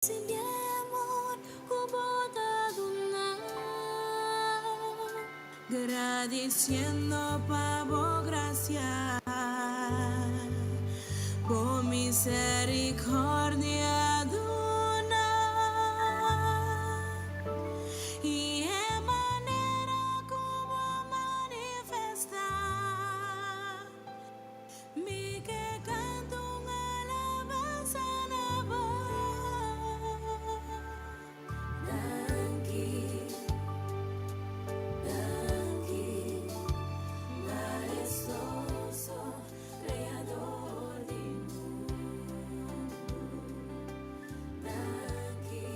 Sinti e amor ku bo ta duna. Gradisiendo pa bo grasia, bo miserikordia duna. I e manera ku bo manifestá. Mi ke kanta un alabansa na bo. Danki, danki, Mahestoso Kreador di mundu. Danki,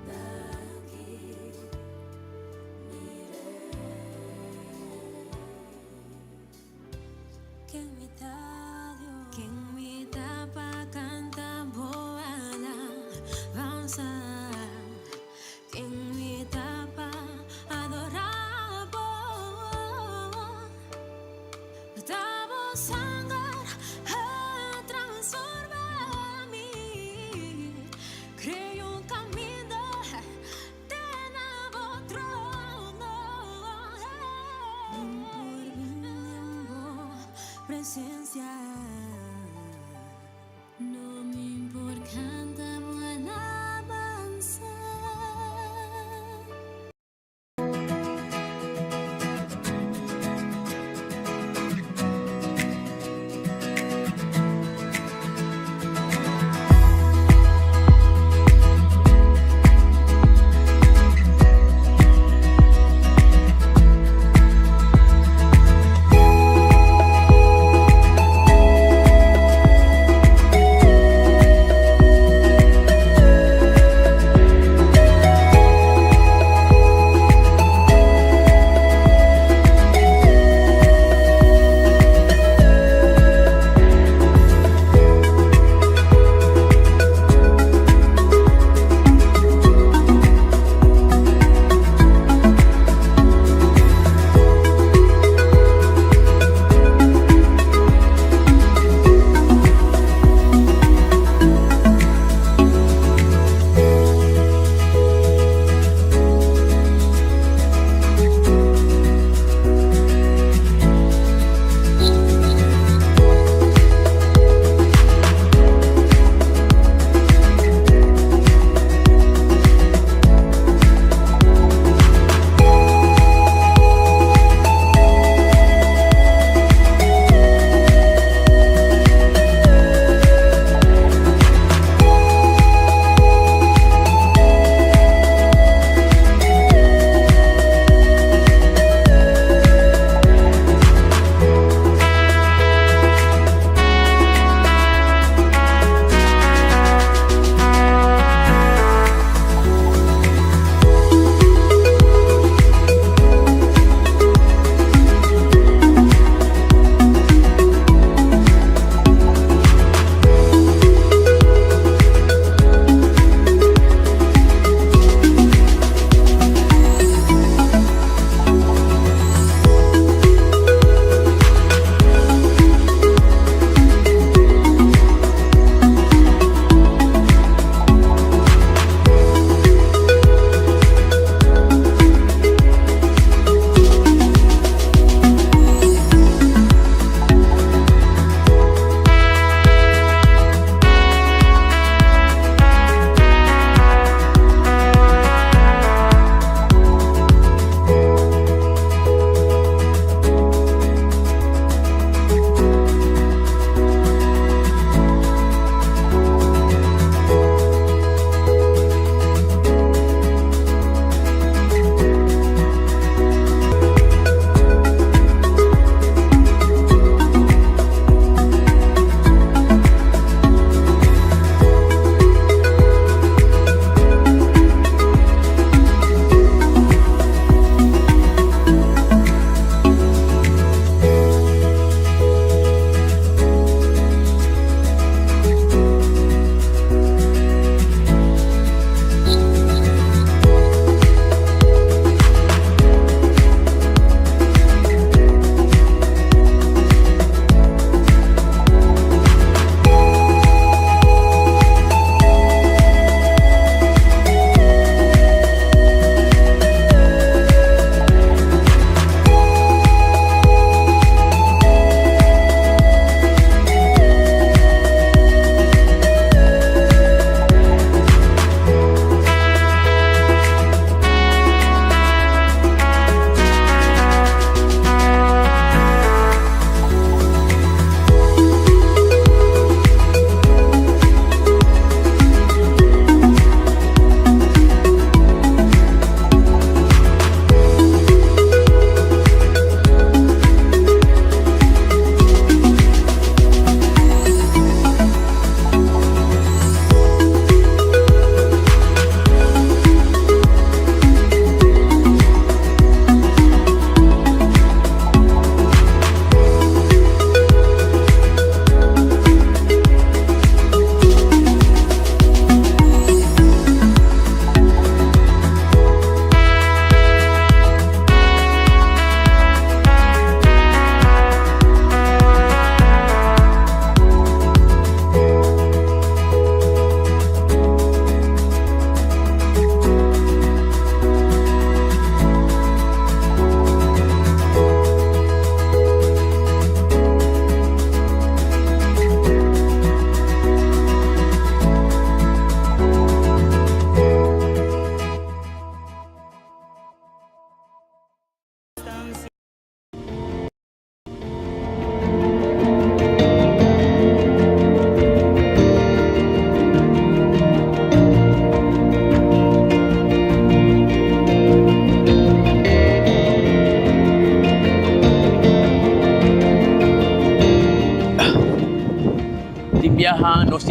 danki, mi Rei. Ken mi ta, Dios? Ken mi ta pa kanta bo alabansa? Ken mi ta pa adorá bo? Ta bo sanger a transformá mi, krea un kaminda Te na bo trono. Mi por bin den bo presencia. No mi por canta bo alabanza.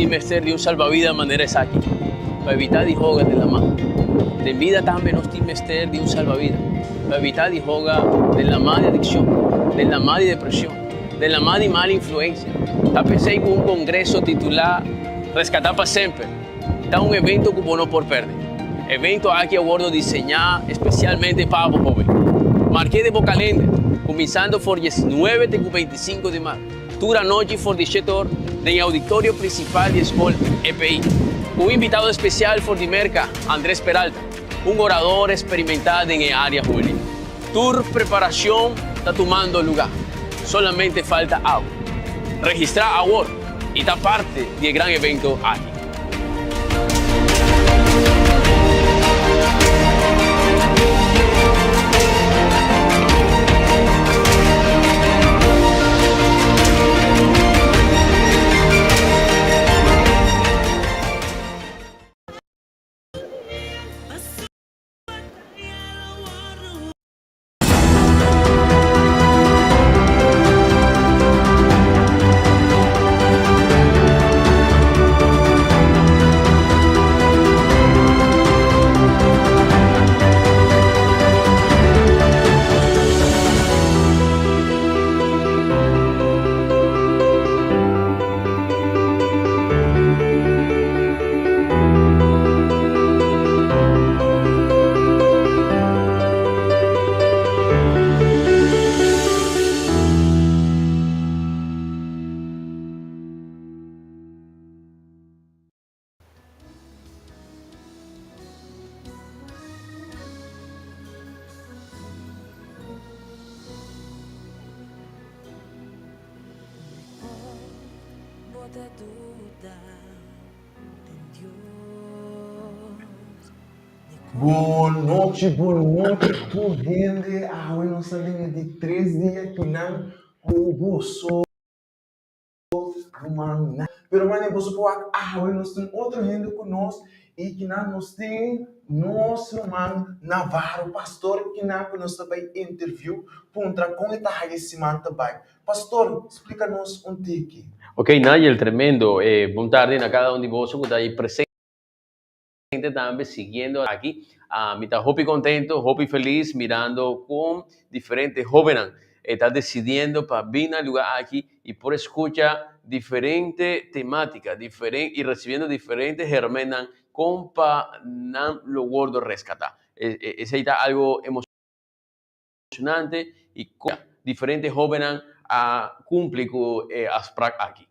tin mester di un salbabida manera esaki pa evitá di hoga den lamá. Den bida tambe nos tin mester di un salbabida pa evitá di hoga den lamá di adikshon, den lamá di depreshon, den lamá di mal influensia. Ta p'esei ku un kongreso titulá Reskatá pa Semper ta un evento ku bo no por pèrdè. Evento aki a wòrdu diseñá espesialmente pa abo hóben. Mark'é den bo kalender, kuminsando for 19 te ku 25 di mart. Tur anochi for di shete or den e auditorio principal di e skol EPI. Un invitado especial for di Merca, Andres Peralta, un orador experimentá den e área hubenil. Tur preparacion ta tumando lugar, solamente falta abo. Registrá awor y ta parte di e gran evento aki. Bon nochi, bon nochi tur hende. Awe nos ta den e di tres dia kinan ku boso. Ruman nan. Pero mane boso por wak awe nos tin otro hende ku nos i kinan nos tin nos ruman Navarro pastor kinan ku nos ta bai interview puntra kon e ta haya e siman ta bai. Pastor splika nos un tiki. Ok Nigel tremendo bon tardi na kada un di boso ku ta ahi presente tambe siguiendo aki mi ta hopi contento hopi feliz mirando con diferente hobennan e ta decidiendo pa bin na lugar aki y por escucha diferente tematica diferente y recibiendo diferente hermennan con pa nan lo wordo rescata esey ta algo emocionante y con diferente hobennan a cumpli cu e afspraak aki.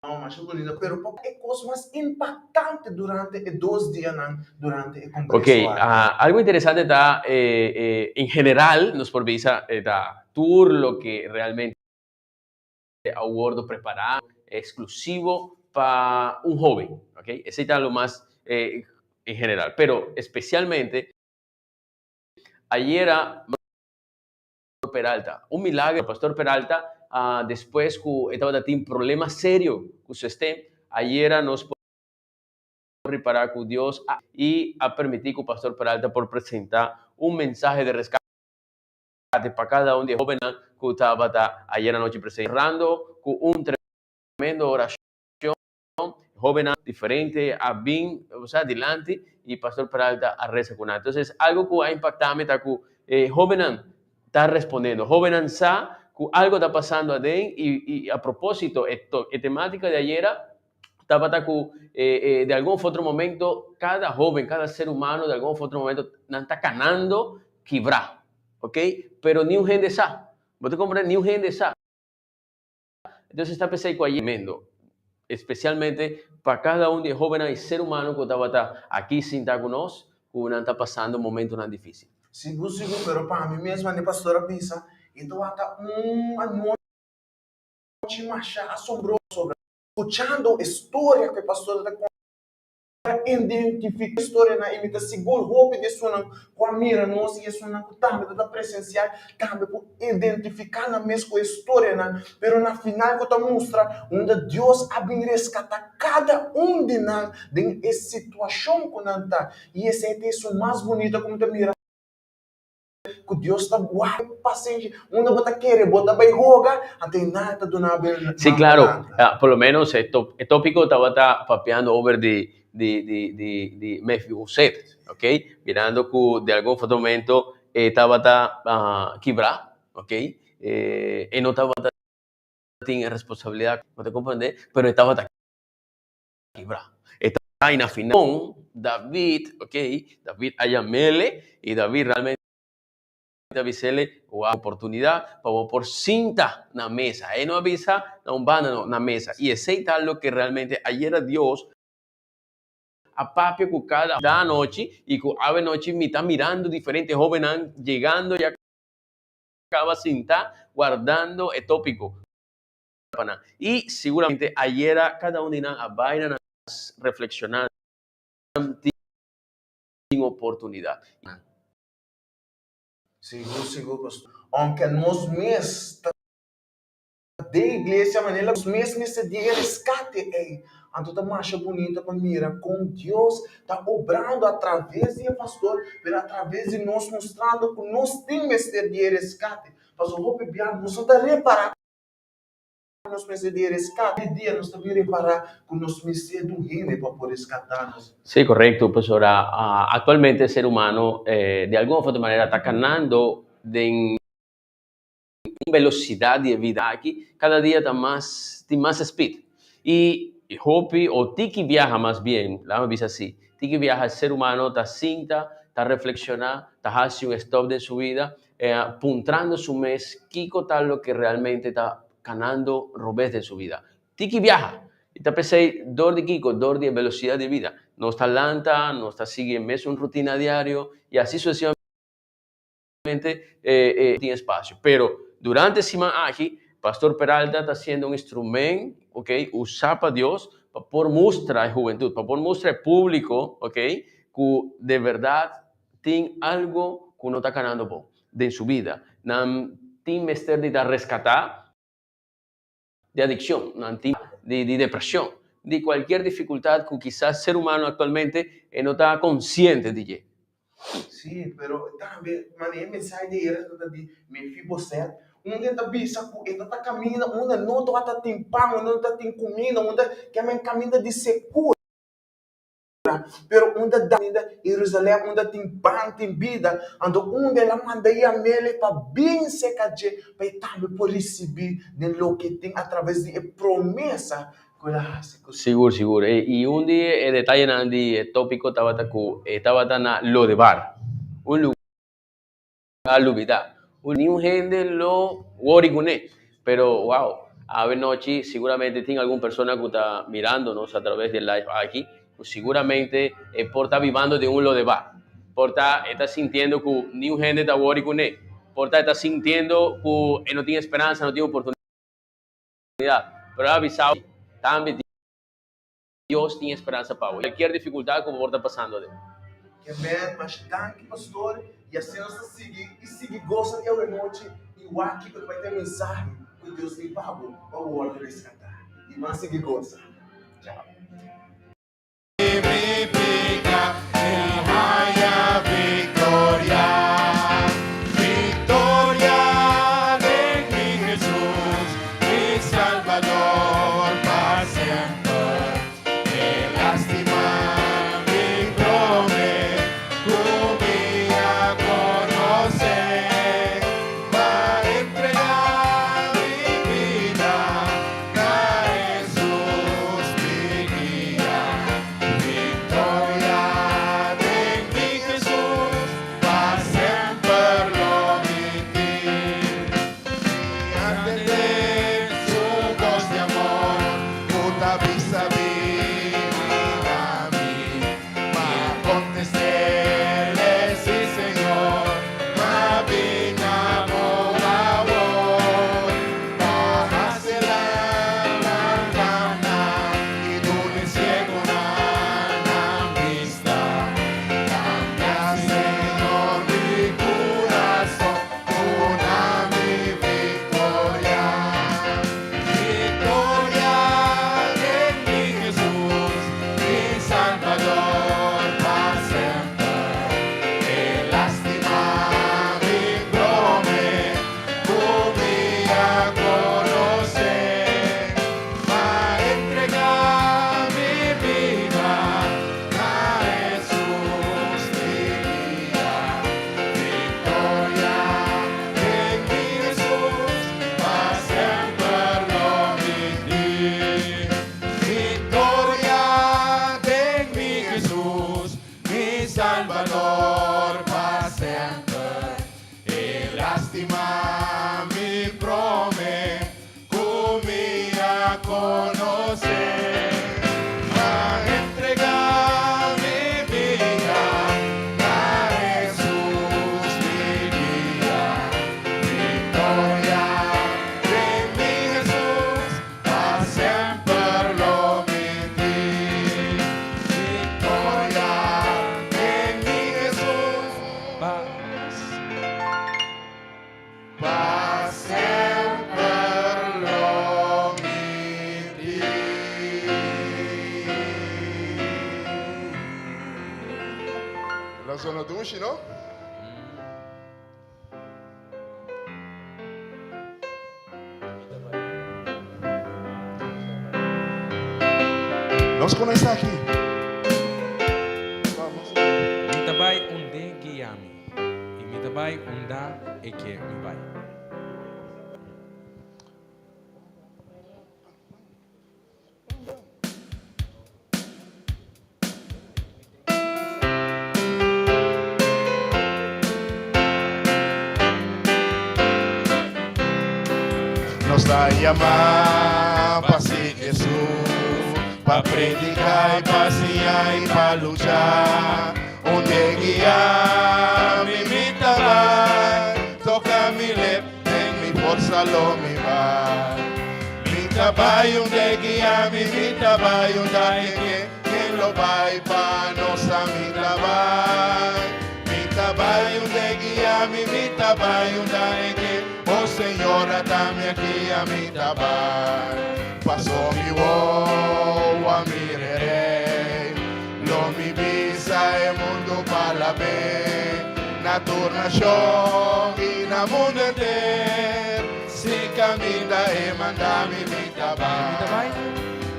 No, masha bonito. Pero pa e kos mas impactante durante e dos dianan durante e Ok, congreso aki? algo interesante ta en general nos por bisa ta tur loke realmente a wordo prepara exclusivo pa un hoben, ok, esey ta lo mas en general, pero especialmente ayera Peralta. Un milagro, Pastor Peralta, despues cu e tabata tin problema serio cu su stem, ayera nos por ripara cu Dios a y a permiti cu Pastor Peralta por presenta un mensahe de rescate pa cada un di e hobennan cu tabata ayera nochi presente, cerrando cu un tremendo oracion. Hobennan diferente a bin, osea, dilanti y Pastor Peralta a reza cu nan. Entonces, algo cu a impacta mi ta cu e hobennan ta respondiendo. Hobennan sa cu algo ta pasando aden y, y a proposito, e, e tematica di ayera tabata cu eh, eh, de algun of otro momento cada hoben, cada ser humano de algun of otro momento nan ta canando kibra, ok? Pero niun hende sa. Bo ta comprende? Niun hende sa. Entonces ta p'esei ku a tremendo, especialmente pa kada un di e hobennan i ser humano ku tabata aki sinta ku nos, ku nan ta pasando momentonan dificil. Sigur sigur, pero pa mi mes manera pastor a bisa, e tabata un anochi masha asombroso, scuchando e storia ku e pastor ta konta. Ta identifica historianan y mi ta sigur hopi di esunnan cu a mira nos y esunnan cu tambe ta ta presencial tambe por identifica nan mes cu e historianan, pero na final cu ta mustra unda Dios a bin rescata cada un di nan den e situacion cu nan ta y esey ta esun mas bunita cu mi ta mira. ku Dios ta wak pasenshi, unda bo ta kere bo ta bai hoga, anto e nan ta duna bo e Sí, claro, por lo menos e e tópico tabata papiando over di di di di di Mefiboset, ok, mirando ku di algun otro momento e tabata kibrá, ok, e no tabata tin e responsabilidad, bo ta comprende, pero e tabata kibrá. E ta y na final David, ok, David a yam'ele y David realmente a bis'ele, Wou oportunidad pa bo por sinta na mesa. E no a bisa na un banda, no, na mesa. Y esey ta loke realmente ayera Dios a papia cu cada anochi y cu awe nochi mi ta mirando diferente hobennan yegando ya caba sinta wardando e topico pa nan. Y siguramente ayera cada un di nan a bay na nan reflexiona, nan tin oportunidad. Sigur, sigur, pastor. Aunke nos mes ta den iglesia, manera nos mes mester di e reskate ei. Anto ta masha bunita pa mira kon Dios ta obrando atraves di e pastor, pero atraves di nos mustrando ku nos tin mester di e reskate. Pasobra hopi bia nos no ta repará ku nos mester di e reskate. Hopi dia nos ta bin repará ku nos mester di un hende pa por reskatá nos. Sí, korekto, pasobra aktualmente e ser humano di algun of otro manera ta kanando den un velocidad di e vida aki, cada dia ta mas, tin mas speed. Y hopi o tiki biaha mas bien, laga mi bisa asi, tiki biaha e ser humano ta sinta, ta reflexiona, ta haci un stop den su vida, puntrando su mes kico ta loke realmente ta canando robes den su vida. Tiki biaha! Y ta pesey dor di kico? Dor di e velocidad di vida. Nos ta lanta, nos ta sigui e mesun rutina diario y asi sucesivamente. E tin espacio. Pero durante e siman aki, Pastor Peralta ta haciendo un instrument, ok, usa pa Dios pa por mustra e hubentud, pa por mustra e publico, ok, cu de verdad tin algo cu no ta canando bon den su bida. Nan tin mester di ta rescata di adiccion, nan tin di depresion, di cualkier dificultad cu kisas ser humano actualmente e no ta consciente di dje. Sí, pero tambe manera e mensahe di ayer ta di Mefiboset, unda e ta bisa cu e ta ta caminda unda no tabata tin pan, unda no ta tin cuminda, unda kiamen caminda di secura. Pero unda David a Jerusalem unda tin pan tin bida, anto unda el a manda yam'el pa bin serka dje pa e tambe por risibí den loke tin atraves di e promesa ku el a hasi ku su. Sigur, sigur. I un di e detayenan di e tópiko tabata ku e tabata na Lodebar, un lugar lubidá. Niun hende lo wori kuné. Pero wow, awe nochi siguramente tin algun persona ku ta mirando nos a traves di e live aki ku siguramente e por ta bibando den un Lodebar. Por ta e ta sintiendo ku niun hende ta wori kuné. Por ta e ta sintiendo ku e no tin esperansa, no tin oportunidat. Pero a bisa bo tambe Dios tin esperansa pa bo. Cualkier dificultad cu bo por ta pasando aden. Amen, masha danki pastor y asina nos ta sigui y sigui gosa di awe nochi y wak kiko ta bai ta e mensahe ku Dios tin pa bo pa bo wordo rescata y mas sigui gosa. Chao. Ta zona dushi, no? Nos kono esaki. Mi ta bai und'e guia mi, i mi ta bai unda e ke mi bai. Nos ta yamá pa sigui Hesus, pa prediká i pa siña i pa lucha. Unda e guia mi, mi ta bai, toka mi lep, den mi forsa lo mi bai. Mi ta bai unda e guia mi, mi ta bai unda e ke, ken lo bai pa nos a mi ta bai. Mi ta bai unda e guia mi, mi ta bai unda e ke, oh Señor ata mi aki a mi ta bai. Paso mi wowo a mira e Rey, lo mi bisa e mundu pa lab'é, na tur nashon i na mundu henter. Si caminda e manda mi, mi ta bai.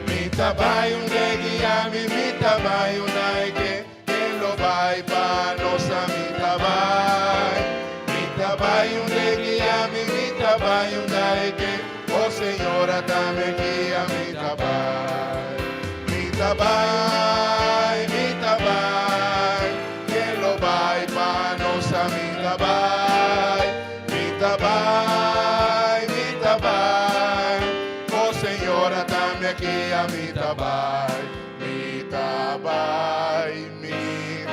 Mi ta bai unda e guia mi, mi ta bai unda e ke, ken lo bai pa nos a mi ta bai. Mi ta bai unda e guia mi, mi ta bai unda e ke, oh Señor ata mi guia, mi ta bai. Mi ta bai, mi ta bai, ken lo bai pa nos a mi ta bai. Mi ta bai, mi ta bai, oh Señor ata mi aki, ami ta bai. Mi ta bai, mi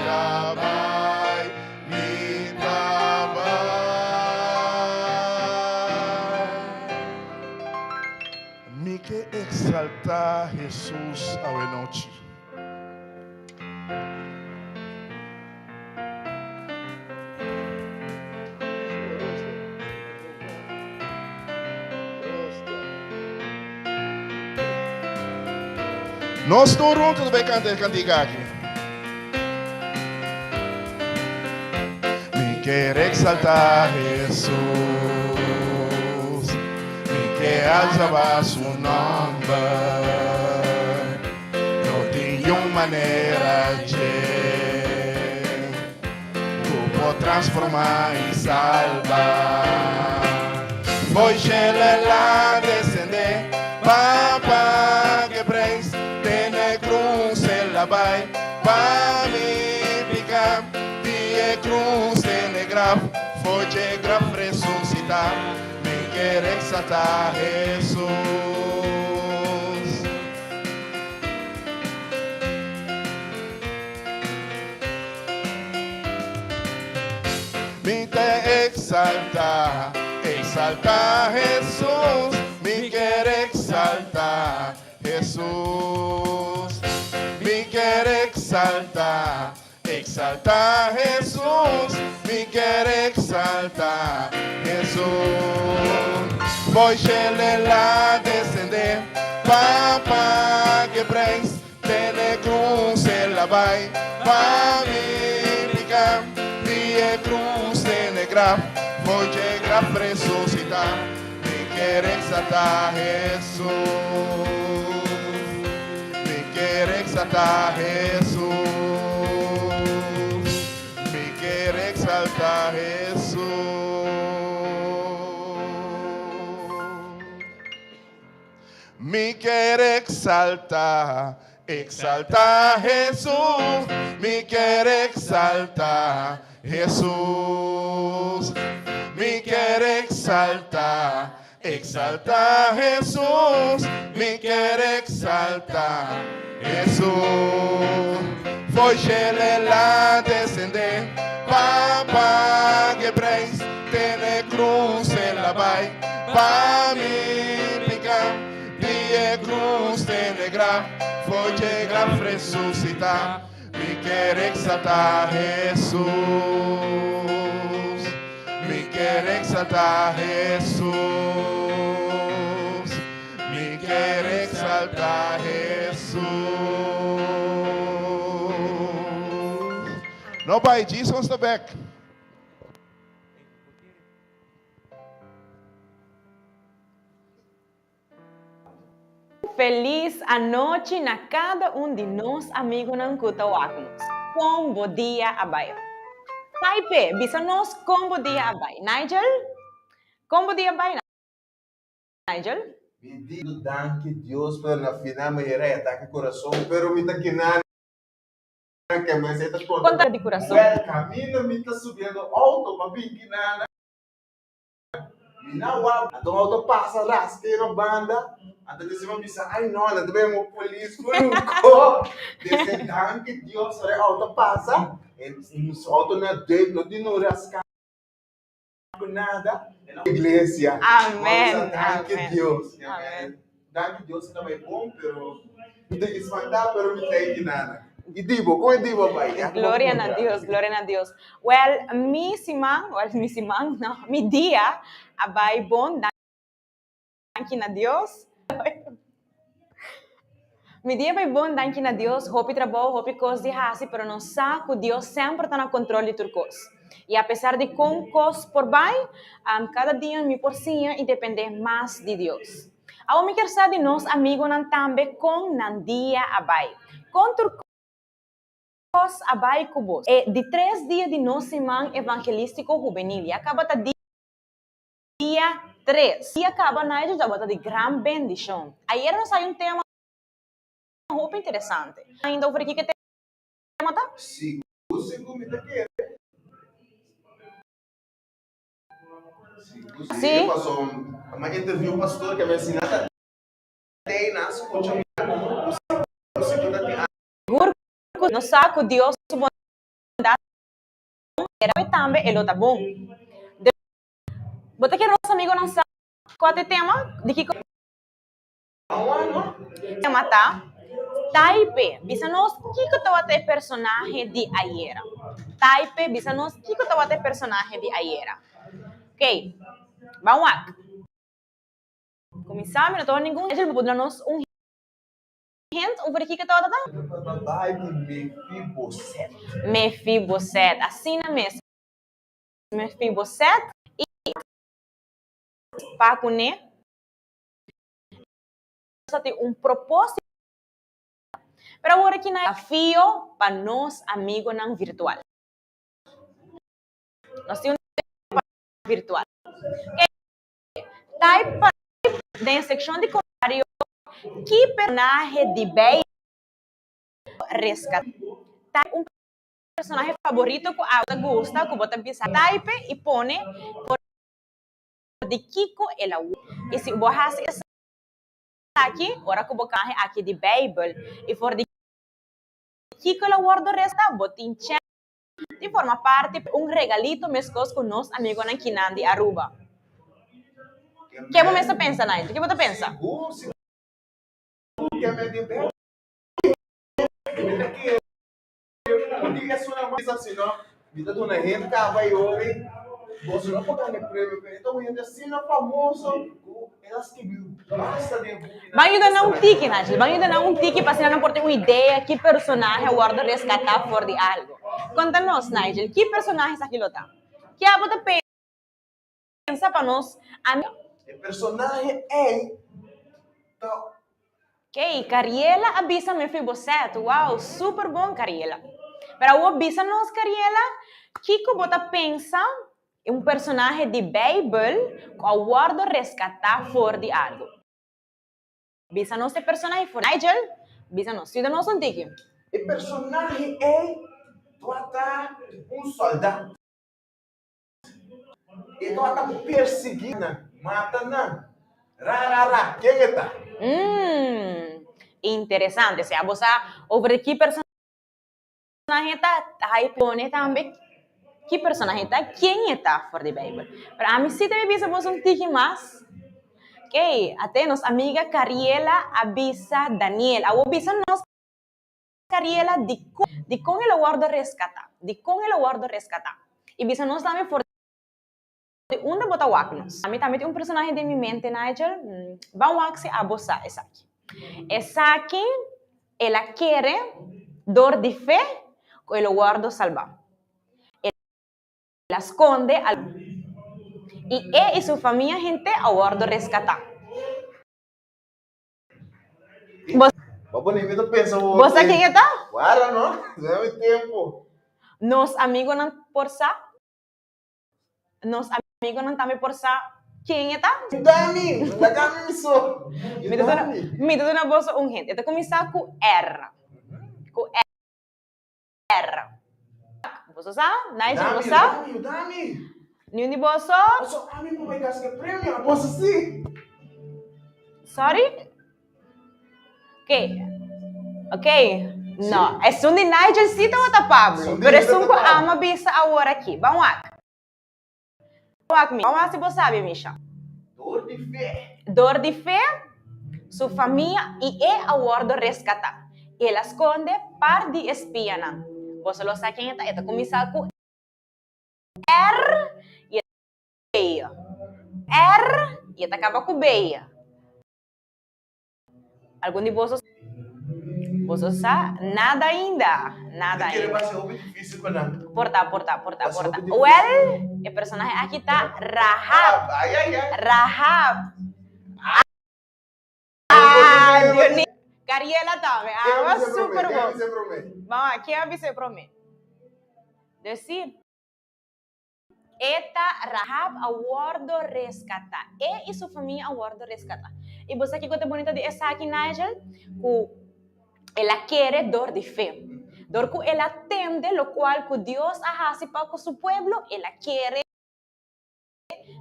ta bai, mi ta bai. Mi ke exalta Jesus awe nochi. Nos tur huntu ta bai kanta e kantika aki. Mi ker eksaltá Hesus, mi ke alabá su nòmber. No tin yun manera dje ku por transformá i salba. Fo'i shelu el a desendé pa paga e preis, te na e krus el a bai pa mi piká. Di e krus te na e graf, fo'i dje graf resusitá. Mi ker eksaltá Hesus. Mi ta eksaltá, eksaltá Hesus. Mi ker eksaltá Hesus. Mi ker eksaltá, Exalta Hesus, mi kier exalta Hesus. Fo'i shele la descende, pa paga e prijs, te n'e cruz el a bai, pa mi pica, di e cruz te n'e graf, fo'i dje graf resucita, mi kier exalta Hesus. Mi kier exalta Hesus. Mi kier exalta Hesus. Mi kier exalta, exalta Hesus. Mi kier exalta Hesus. Mi kier exalta, Exalta Hesus, mi kier exalta Hesus. Fo'i shele la descende, pa paga e prijs, te n'e cruz el a bai, pa mi pica, di e cruz te n'e graf, fo'i dje graf resucita, Mi kier exalta Hesus. Mi kier exalta Hesus. Mi kier exalta Hesus. No bai, djis nos ta bek. Felis anochi na kada un di nos amigunan ku ta wak nos. Kon bo dia a bai? Taipe, bisa nos kon bo dia a bai. Nigel, kon bo dia a bai, Nigel? Mi di danki Dios pero na final mi hera e atake kurason pero mi ta kina ke mes e ta konta. Konta di kurason. Well kaminda mi ta subiendo auto pa bin kinana. Mi na wak, anto un auto pasa rasca e na banda, anto disi mi a bisa, ay no, nan ta bay mo polis ku luko. Dese danki Dios ora e auto pasa, e su auto no a deuk, no tin no rasca ku nada, e na iglesia. Amen, Mi a bisa danki amen. Dios. Amen. Danki Dios ta bai bon pero mi ta espantá pero mi ta eki nada. I di bo, kon e di bo bai? Ya ku bo Gloria na puntra. Dios, gloria na Dios. Well, mi siman, well mi siman no, mi dia a bai bon, danki na Dios. Mi dia bai bon, danki na Dios. Hopi trabou, hopi kos di hasi, pero nos sa ku Dios semper ta na kontrol di tur kos. I apesar di kon kos por bai, kada dia mi por siña i dependé mas di Dios. Awor mi kier sa di nos amigonan tambe kon nan dia a bai. Kon tur kos a bai ku bos? E di tres dia di nos siman evangelístiko hubenil ya kaba ta dia tres. Dia kaba Nigel tabata di gran bendishon. Ayer nos hay un tema hopi interesante. Ainda over kiko e tema ta? Sigur sigur mi ta kere. Sí. Paso mi a interview pastor ke mi a sina ta tei na skucha mi ku si ku ta tin Sigur ku nos sa ku Dios su bondat ta bon, era awe tambe e lo ta bon. Bo ta kere nos amigonan sa kua ta e tema? Di kiko? Tema ta, Taipe, bisa nos kiko tabata e personahe di ayera. Taipe, bisa nos kiko tabata e personahe di ayera. Ok, ban wak. Kuminsá, mi no tabatin ningun Angel, bo por duna nos un hint over di kiko tabata ta? Bai di Mefiboset. Mefiboset, asina mes. Mefiboset i pa kuné. ta tin un propósito. Pero awor aki na desafio pa nos amigonan virtual. Nos tin un desafio pa virtual. Ok, type pa den e sekshon di komentario ki personahe di Beibel reskatá. Type un personahe faborito ku abo ta gusta ku bo ta bisa type i pone por di kiko el a wòrdu. I si bo hasi esaki, ora ku bo kahe aki di Beibel i for di kiko el a wòrdu resta, bo tin chèns di forma parti un regalito meskos ku nos amigonan kinan di Aruba. Ke bo mes ta pensa, Nigel? Ke bo ta pensa? Sigur, sigur ke mi di Beibel. Mi ta kere ku di esun a bisa, sino mi ta duna hende kaba i ori boso no por gana e premio, pero e ta un hende asina famoso ku el a skibi basta den e bukinan. Ban yuda nan un tiki, Nigel. Ban yuda nan un tiki pa asina nan por tin un idea ki personahe a wòrdu reskatá for di algu. Konta nos, Nigel, ki personahe esaki lo ta? Ke abo ta pensa pa nos ami. E personahe ei ta. Key, Cariela a bisa Mefiboset, Wow, super bon Cariela. Pero awor bisa nos Cariela, kiko bo ta pensa un personahe di Bijbel ku a wordo reskatá for di algu? Bisa nos e personahe for Nigel, bisa nos, yuda nos un tiki. E personahe ei tabata un sòldat. E tabata persiguí nan, mata nan. Ra, ra, ra, ken e ta? Umm, interesante. Sea bo sa over di ki personahe ta, ta pone tambe ki personahe ta, ken e ta for di Bijbel. Pero ami si ta bisa boso un tiki mas. Key, ate nos amiga Cariela a bisa Daniel. Awor bisa nos Cariela dikon dikon el a wòrdu reskatá? Dikon el a wòrdu reskatá? I bisa nos tambe for di unda bo ta wak nos. Ami tambe tin un personahe den mi mente, Nigel. Ban wak si abo sa esaki. Esaki el a kere dor di fe ku el lo wòrdu salbá. a skonde al i e i su famia henter a wòrdu reskatá. Bo sa ken e ta? Nos amigonan por sa? Nos amigonan tambe por sa ken e ta? Mi ta duna boso un hint. E ta kuminsá ku R. Ku R. Boso sa? Nigel, bo sa? Niun di boso? Sorry? Ok. Ok. No, esun di Nigel sí tabata Pablo, pero esun ku amo bisa awor aki. Ban wak. Wak mi. Ban wak si bo sabi, Misha. Dor di fe. Dor di fe, su famia i e a wordo reskatá. El a skonde par di e spianan. Boso lo sa ken e ta. E ta kuminsá ku R i e B. R i e ta kaba ku B. Algun di boso boso sa nada ainda, nada Quiere ainda. va ser hopi difícil pa nan. Por ta, por ta, por ta, Va ser por ta. hopi difícil. Well, e personahe aki ta Rahab. Ay, ay, ay. Rahab. Ah, Dionis. Cariela tambe. Ken Ah, a wa bisa promé? super Ken a bon. bisa promé? Vamos, ken a bisa promé? Dus sí. E ta Rahab a wordo rescata. E y su famia a wordo rescata. Y bo sa kico ta bonito di esaki, Nigel? Cu el a kere dor di fe. Dor cu el a tende locual cu Dios a haci pa cu su pueblo, el a kere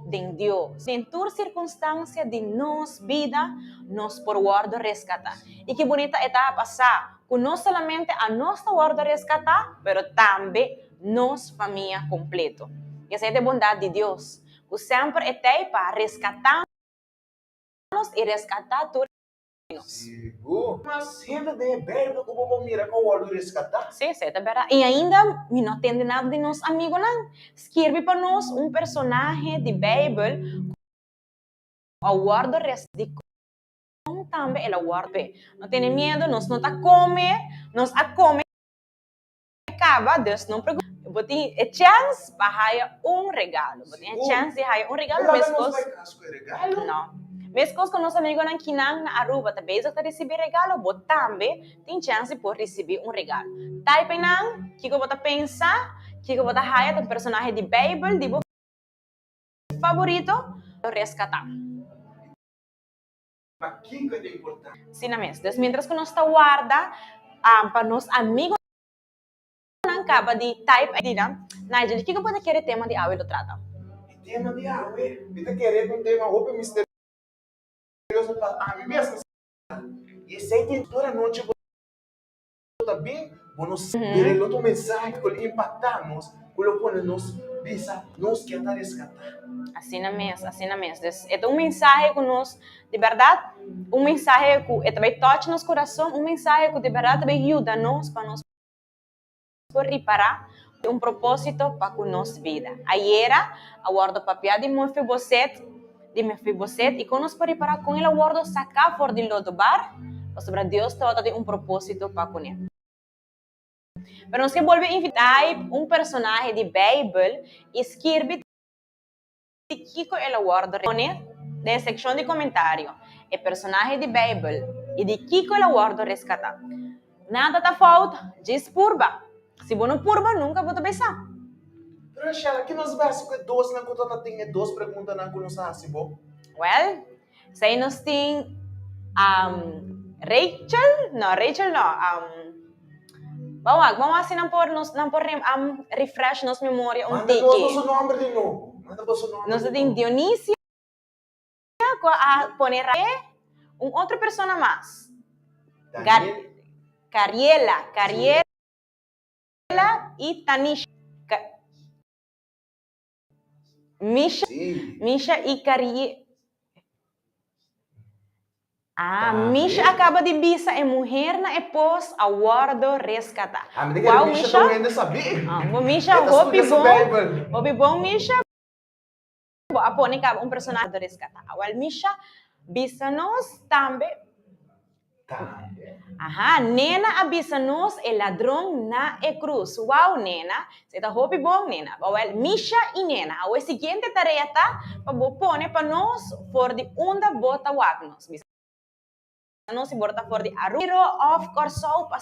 den Dios. Den tur circunstancia di nos bida, nos por wordo rescata. Y ki bonita e ta pa sa cu no solamente anos ta wordo rescata, pero tambe nos famia completo. Y esey ta e bondad di Dios, cu semper e t'ey pa rescata nos y rescata tur nos. Sigur. Mas hende den e Bijbel cu bo por mira cu a wordo rescata. Sí, esey ta berdad. Y ainda mi no tende nada di nos amigonan. Skirbi pa nos un personahe di Bijbel cu a wordo rescata. Dikon tambe el a wordo pe. No tene miedo, nos no ta come, nos a come caba, dus no preocupa. Bo tin e chens pa haya un regalo. Bo tin e chens di haya un regalo Pero meskos. nos bai cas cu e regalo? No. Meskos cu nos amigonan kinan na Aruba ta bezig ta ricibi regalo, bo tambe tin chens di por ricibi un regalo. Type nan kico bo ta pensa, kico bo ta haya ta un personahe di Bijbel di bo favorito lo rescata. Pakiko e ta importante? Asina mes. Dus mientras ku nos ta warda pa nos amigonan kaba di type e dina, Nigel, kiko bo ta kere tema di awe lo trata? E tema di awe, mi ta kere ku un tema hopi misterioso pa ami mes. I esei tin tur anochi bo ta bin, bo no sa, pero e lo ta un mensahe ku lo impaktá nos, ku lo pone nos bisa, nos ke ta reskatá. Asina mes, asina mes. Dus e ta un mensahe ku nos, di bèrdat, un mensahe ku e ta bai touch nos kurason, un mensahe ku di bèrdat ta bai yuda nos pa nos por ripará un propósito pa ku nos bida. Ayera a wòrdu papiá di Mefiboset, di Mefiboset, i kon nos por ripará kon el a wòrdu saká for di Lodobar? Pasobra Dios tabata tin un propósito pa kuné. Pero nos ke bolbe invitá un personahe di Beibel i skirbi di kiko el a wòrdu Pone den e sekshon di komentario e personahe di Beibel i di kiko el a wòrdu reskatá. Nada ta fout, djis purba. Si bo no purba, nunka bo ta bai sa. Pero Rachel, ki nos bai hasi ku e dosnan ku ta tin e dos preguntanan ku nos a hasi bo? Wèl, esei nos tin Rachel, no, Rachel no, Ban wak, ban wak si nan por nos nan por refresh nos memoria un Manda tiki. nos boso nomber di nobo. Manda boso nomber Nos di ta tin nobo. Dionisia ku a pone ra un otro persona mas. Gar Daniel. Cariela, Cariela i Tanisha. Ka Misha, Sí. Misha i Carie Ah, Tambe. Misha a caba di bisa e muher na e pos a wordo rescata. Ah, mi ta kere Wow, Misha Misha. ta un hende sabí. Ah, bo Misha, E ta hopi studia su bon. Bijbel. Hopi bon, Misha. Bo a pone caba un persona wordo rescata. Awel, Misha, bisa nos tambe. Tambe. Aha, Nena a bisa nos e ladron na e krus. Wow, Nena, esei ta hopi bon, Nena. Bawel, Misha i Nena, awe e siguiente tarea ta pa bo pone pa nos for di unda bo ta wak nos. Bisa nos si bo ta for di Aruba òf Kòrsou pa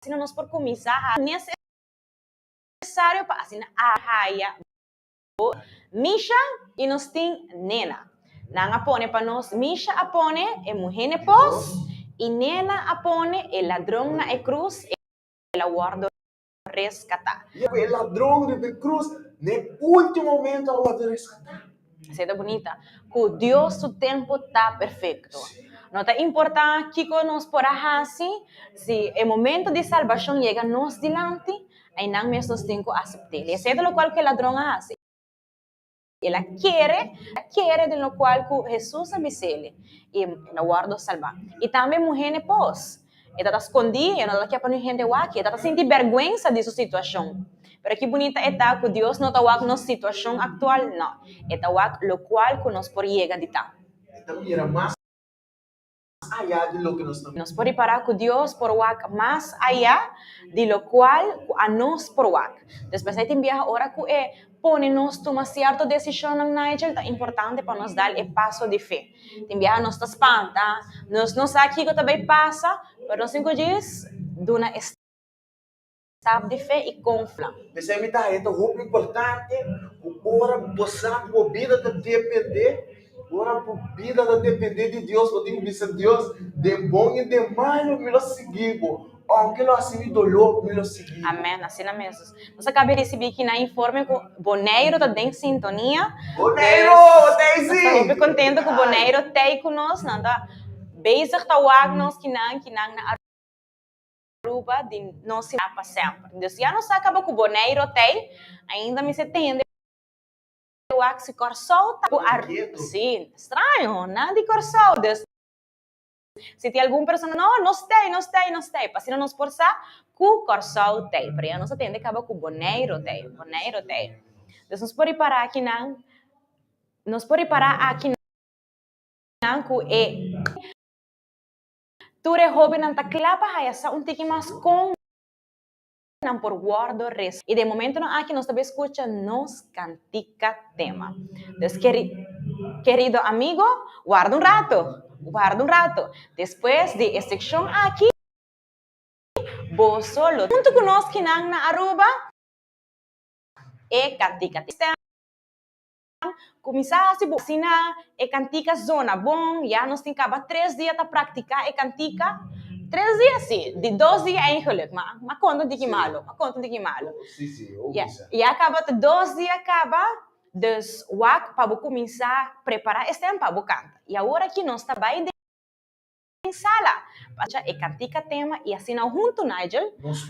asina nos por kuminsá hasi nesesario pa asina haya bo Misha i nos tin Nena. Nan a pone pa nos, Misha a pone e muhé n'e pos i Nena a pone e ladron na e krus, el a wòrdu reskatá. I e ladron riba e krus n'e último momento a wòrdu reskatá. Esei ta bunita, ku Dios su tempu ta perfekto. No ta importá kiko nos por a hasi, si e momento di salbashon yega nos dilanti, Einan mes nos tin ku asept'é. I esei ta lokual ku e ladron a hasi. El a kere, el a kere den lokual ku Hesus a bis'el, i el a wòrdu salbá. I tambe e muhé n'e pos. E tabata skondí, e no tabata ke pa niun hende wak. E tabata sinti bèrgwensa di su situashon. Pero ki bunita e ta ku Dios no ta wak nos situashon aktual, nò. E ta wak lokual ku nos por yega di ta. E ta mira mas ayá di loke nos ta mira. Nos por ripará ku Dios por wak mas ayá di lokual ku anos por wak. Despues ei tin biaha ora ku e pone nos tuma sierto desishonnan, Nigel, ta importante pa nos dal e paso di fe. Tin biaha nos ta spanta, nos no sa kiko ta bai pasa, pero nos tin ku djis duna e stap di fe i konfia. P'esei mi ta haña ta hopi importante ku ora bo sa ku bo bida ta dependé, ora bo bida ta dependé di Dios, bo tin ku bisa Dios, den bon i den malu mi lo sigui bo, ounke lo hasi mi doló, mi lo sigui bo. Amèn, asina mes. Nos a kaba di risibí kinan informe ku Boneiru ta den sintonia. Boneiru, t'ei si! Nos ta hopi kontentu ku Boneiru t'ei ku nos, nan ta bezig ta wak nos kinan, kinan na Aruba di nos sina pa semper. Dus ya nos sa kaba ku Boneiro t'ei, ainda mi se tende wak si Kòrsou ta ku Aruba. Si, straño, nan di Kòrsou. Dus si tin algun persona, no, nos t'ei, nos t'ei, nos t'ei, pa asina nos por sa ku Kòrsou t'ei. Pero ya nos a tende kaba ku Boneiro t'ei, Boneiro t'ei. Dus nos por ripará akinan, nos por ripará akinan ku e. Tur e hóbennan ta kla pa haya sa un tiki mas kon nan por wòrdu res. I den momentonan aki nos ta bai skucha nos kantika tema. Dus keri, kerido amigo, warda un rato, warda un rato. Despues di e sekshon aki, boso lo huntu ku nos kinan na Aruba e kantika tema. Kuminsá hasi bo asina e kantika zona bon, ya nos tin kaba tres dia ta praktiká e kantika, tres dia si, di dos dia eigenlijk, ma ma konta un tiki malo, ma konta un tiki malo. Ya, ya kaba ta dos dia kaba, dus wak pa bo kuminsá prepará e stem pa bo kanta. I awor aki nos ta bai den. Sala, pa e kantika tema i asina huntu, Nigel, nos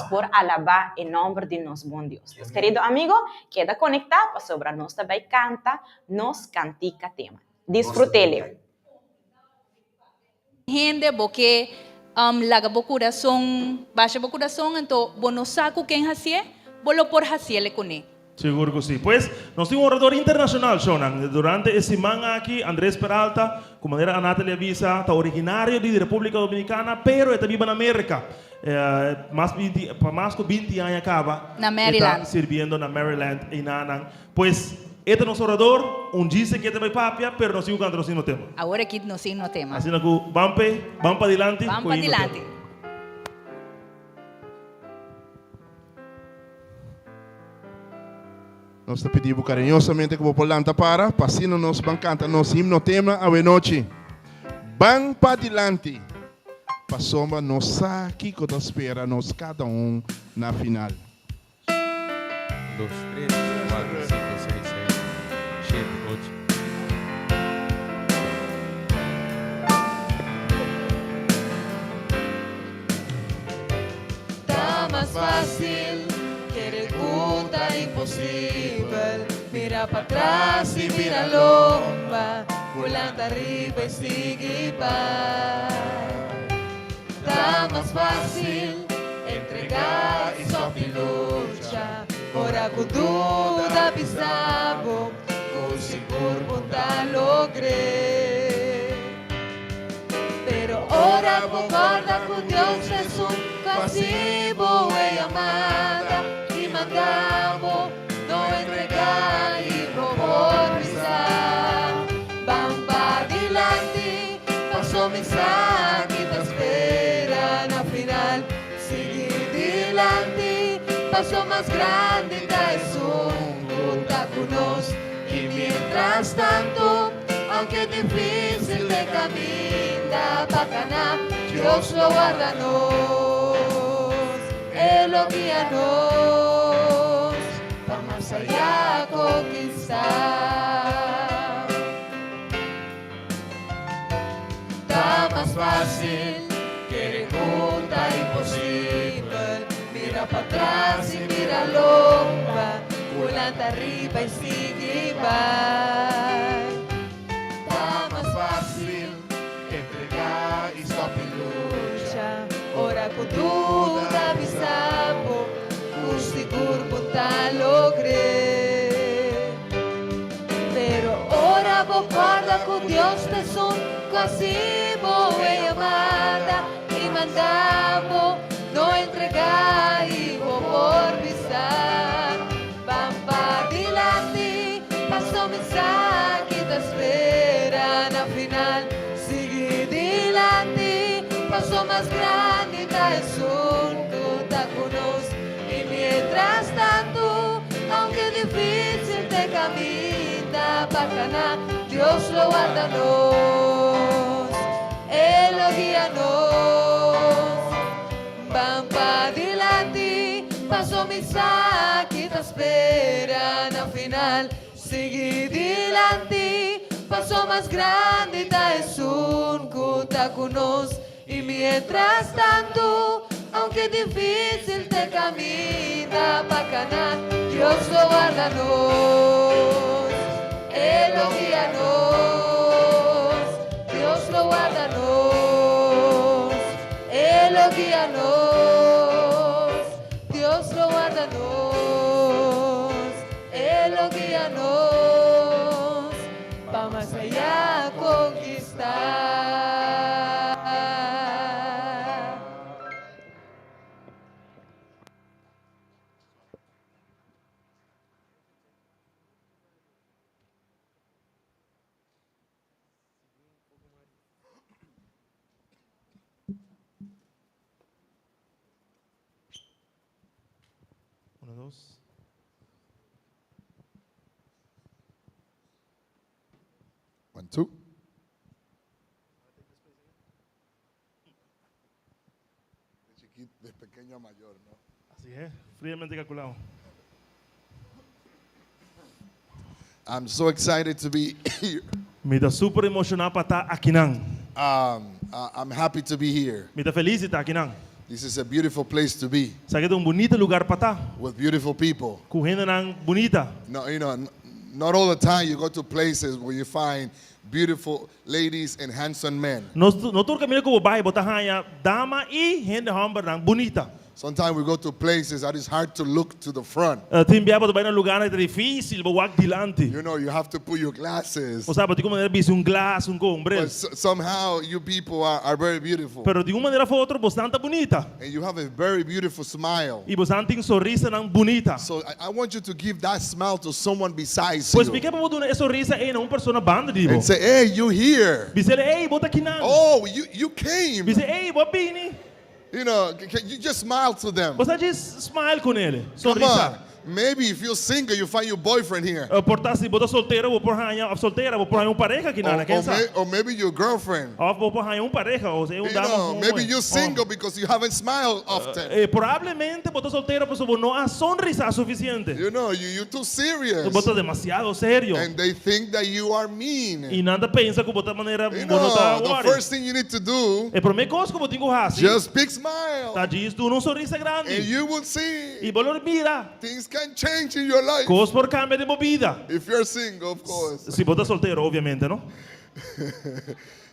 por alabá e nòmber di nos bon Dios. Nos kerido amigo, keda konektá pasobra nos ta bai kanta nos kantika tema. Disfrut'é! Hende, bo ke laga bo kurason, basha bo kurason, anto bo no sa ku ken hasié, bo lo por hasiele kuné. Sigur ku si. Pues, nos tin un orador internashonal, shownan. Durante e siman aki, Andres Peralta, ku manera a Natalie a bisa, ta originario di Repúblika Dominikana, pero e ta biba na Merka. Mas binti, pa mas ku binti aña kaba, Na e ta Maryland. sirbiendo na Maryland einanan. Pues, e ta nos orador, un djise ke ta bai papia, pero nos tin ku kanta nos himno tema. Awor aki nos himno tema. Asina ku, ban p'e, ban padilanti Ban ku e himno tema. padilanti. Nos ta pidi bo kariñosamente ku bo por lanta para, pa asina nos ban kanta nos himno tema awenochi. Ban padilanti, pasobra nos sa kiko ta spera nos kada un na final. Un, dos, tres, kuater, sinku, seis, sete, shete, ocho. Ta mas fácil kere ku ta imposibel Mira patras i bira lomba Ku lanta riba i sigui bai Ta mas fácil entregá i stòp di lucha Ora ku duda bisa bo ku sigur bo ta logr'é Pero. Ora bo kòrda ku Dios ta esun ku a hasi bo e yamada i manda bo, no entregá i bo por bisa, Ban padilanti, paso mi sa ki ta spera na final. Sigui dilanti, paso mas grandi ta esun ku ta ku nos. I mientras tanto, aunke difícil e caminda pa cana, Dios lo warda nos, E lo guia nos pa mas allá conquista. Ta mas fácil kere cu ta imposibel, mira patras y mira lomba, cu lanta riba y sigui bai. Ta mas fácil entrega y stop y lucha, ora cu duda bisa bo cu sigur bo ta logr'é. Pero ora bo kòrda ku Dios ta esun ku hasi bo e yamada i manda bo, no entregá i bo por bisa, Ban padilanti, paso mi sa ki ta spera na final. Sigui dilanti, paso mas grandi ta esun ku ta ku nos. I mientras tantu, aunke difícil t'e caminda pa cana, Dios lo warda nos, E lo guia nos. Ban padilanti, paso mi sa ki ta spera na final. Sigui dilanti, paso mas grandi ta esun cu ta cu nos. I mientras tantu, aunke difícil t'e caminda pa cana, Dios lo warda nos, E lo guia nos. Dios lo warda nos, E lo guia nos. Dios lo warda nos, E lo guia nos. Pa mas allá conquista. Uno, dos. One, two. De chiquito, de pequeño a mayor, ¿no? Así es, fríamente calculado. I'm so excited to be here. Mi ta super emoshoná pa ta akinan. Um, I'm happy to be here. Mi ta felis di ta akinan. This is a beautiful place to be. Esaki ta un bunita lugar pa ta. With beautiful people. Ku hendenan bunita. No, you know, not all the time you go to places where you find beautiful ladies and handsome men. No, no tur kaminda ku bo bai bo ta haña dama i hende hòmbernan bunita. Sometimes we go to places that it's hard to look to the front. Tin bia bo ta bai na lugarnan ta difícil bo wak dilanti. You know, you have to put your glasses. Bo sa, bo tin ku manera bisti un glas, un ko, un bril. But somehow you people are, are very beautiful. Pero di un manera of otro bosnan ta bunita. And you have a very beautiful smile. I bosnan tin sonrisanan bunita. So I, I want you to give that smile to someone besides Pues you. mi ke pa bo duna e sonrisa ei na un persona banda di bo. And say, hey, you here. Bis'el, Ey, bo ta kinan. Oh, you, you came. Bis'el, Ey, bo a bini. You know, you just smile to them. Bo sa djis smile ku nele, Come on. sonrisa. Maybe if you're single, you find your boyfriend here. Por ta si bo ta soltero bo por haña of soltera bo por haña un pareha aki nan, Or, ken or, sa. may, or maybe your girlfriend. Of bo por haña un pareha o sea un You dama of know, un maybe muhé. you're single because you haven't smiled often. Eh, probablemente bo ta soltero pasobra bo no a sonrisa suficiente. You know, you, you're too serious. Bo ta demasiado serio. And they think that you are mean. I nan ta pensa ku bo ta manera You bo no ta know, the worry. first thing you need to do, E promé kos ku bo tin ku hasi just big smile. ta djis duna un sonrisa And grandi. you will see I bo lo mira things can change in your life. kos por kambia den bo bida. If you're single, of course. Si bo ta soltero, obviamente, no?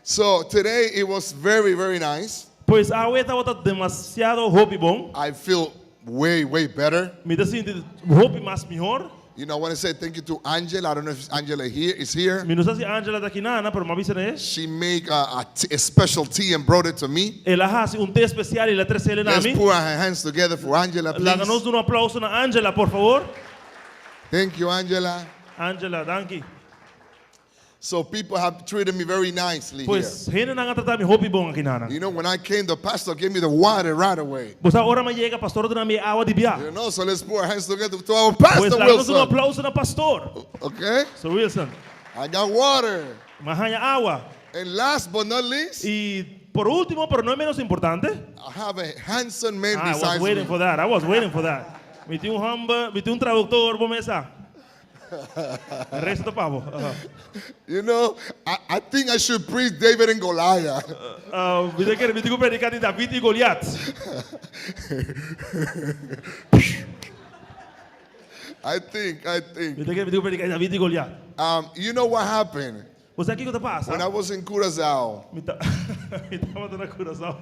So today it was very, very nice. Pues awe tabata demasiado hopi bon. I feel way, way better. Mi ta sinti hopi mas mihor. You know, I want to say thank you to Angela. I don't know if Angela here is here. Mi no sa si Angela ta akinan, pero m'a bisa n'e. She make a, a tea- a special tea and brought it to me. El a hasi un te spesial i el a tres'é na Let's mi. put our hands together for Angela, Laga nos please. duna un aplauso na Angela, por fabor. Thank you, Angela. Angela, danki. So people have treated me very nicely here. Pues hendenan a trata mi hopi bon akinan. You know, when I came, the pastor gave me the water right away. Bo sa ora m'a yega, pastor a duna mi e awa di bia. You know, so let's put our hands together to our pastor Pues laga nos duna un Wilson. aplauso na pastor. Okay? Sir Wilson. I got water. M'a haña awa. And last but not least, I por último, pero no menos importante. I have a handsome man Ah, I was besides waiting me. for that. I was waiting for that. Mi tin un homber, mi tin un traductor, bo mes sa. Resto pa bo. You know, I, I think I should preach David and Goliath. Uh, mi ta kere mi tin ku prediká di David i Goliat. I think, I think. Mi ta kere mi tin ku prediká di David i Goliat. Um, you know what happened? Bo sa kiko ta pasa? When I was in Curacao, Mi ta mi tabata na Curacao.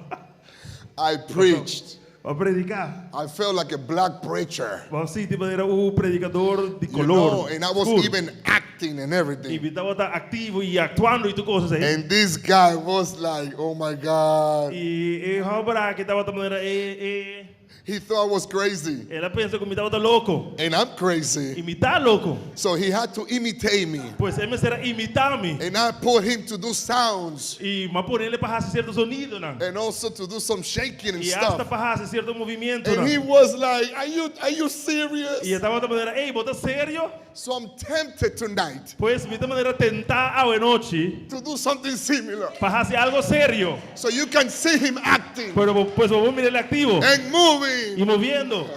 I preached. M'a prediká. I felt like a black preacher. M'a sinti manera un predikador di You kolor. know, and I was Skur. even acting and I everything. mi tabata aktivo i aktuando i tur kos ei. And this guy was like, oh my God. I e hòmber aki tabata manera e e. He thought I was crazy. El a pensa ku mi tabata loko. And I'm crazy. I mi ta loko. So he had to imitate me. Pues e mester a imitá mi. And I put him to do sounds I m'a ponele pa hasi sierto sonidonan. and also to do some shaking and I asta stuff. pa hasi sierto movimientonan. And he was like, Are you are you serious? I e tabata manera, Ey, bo ta serio? So I'm tempted tonight Pues mi ta manera tentá awe nochi to do something similar. pa hasi algo serio. So you can see him acting Pero bo, pues bo por mir'é aktivo and moving. i moviendo.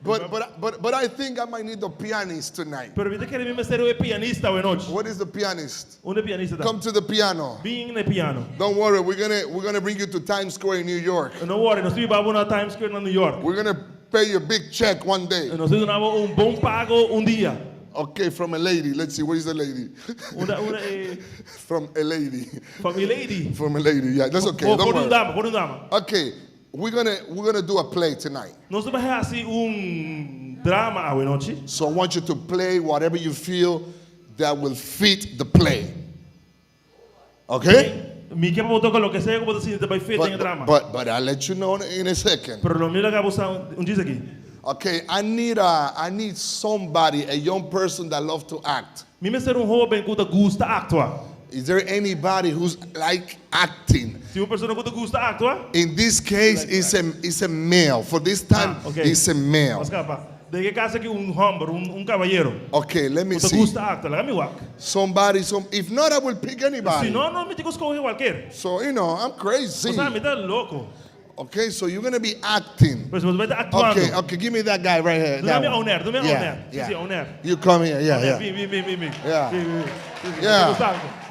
But but but but I think I might need the pianist tonight. Pero mi ta kere mi mester e pianista awe nochi. What is the pianist? Unda e pianista ta? Come to the piano. Bin na e piano. Don't worry, we're gonna we're gonna bring you to Times Square in New York. No worry, nos ta hiba bo na Times Square na New York. We're gonna pay you a big check one day. Nos ta duna bo un bon pago un dia. Okay, from a lady. Let's see, where is the lady? Unda unda e From a lady. from a lady. From a lady. Yeah, that's okay. For Don't for un worry. dama, for un dama. Okay, we're gonna we're gonna do a play tonight. Nos ta bai hasi un drama awe nochi. So I want you to play whatever you feel that will fit the play. Okay? Mi ke pa bo toka loke sea ku bo ta sinti ta bai fit den e But, drama. but but I'll let you know in a second. Pero lo mi laga bo sa un djis aki. Okay, I need a I need somebody, a young person that love to act. Mi mester un hóben ku ta gusta aktua. Is there anybody who's like acting? Tin un persona ku ta gusta aktua? In this case, it's a it's a male. For this time, Ah, okay. it's a male. Mas kapa. Den e kaso aki un hòmber, un un kabayero. Okay, let me Ku ta see. gusta aktua. Laga mi wak. Somebody, some. If not, I will pick Si anybody. no, no, mi tin ku skohe kualker. So you know, I'm crazy. Bo sa, mi ta loko. Okay, so you're gonna be acting. Pues bo ta bai ta aktuando. Okay, okay, give me that guy right here. Duna That mi one. owner, duna mi Yeah, owner. Si, yeah. si, owner. You come here, yeah, yeah. Bin, bin, bin, bin, bin. Yeah. Bin, bin, bin. Si, si, Yeah. mi ta gusta.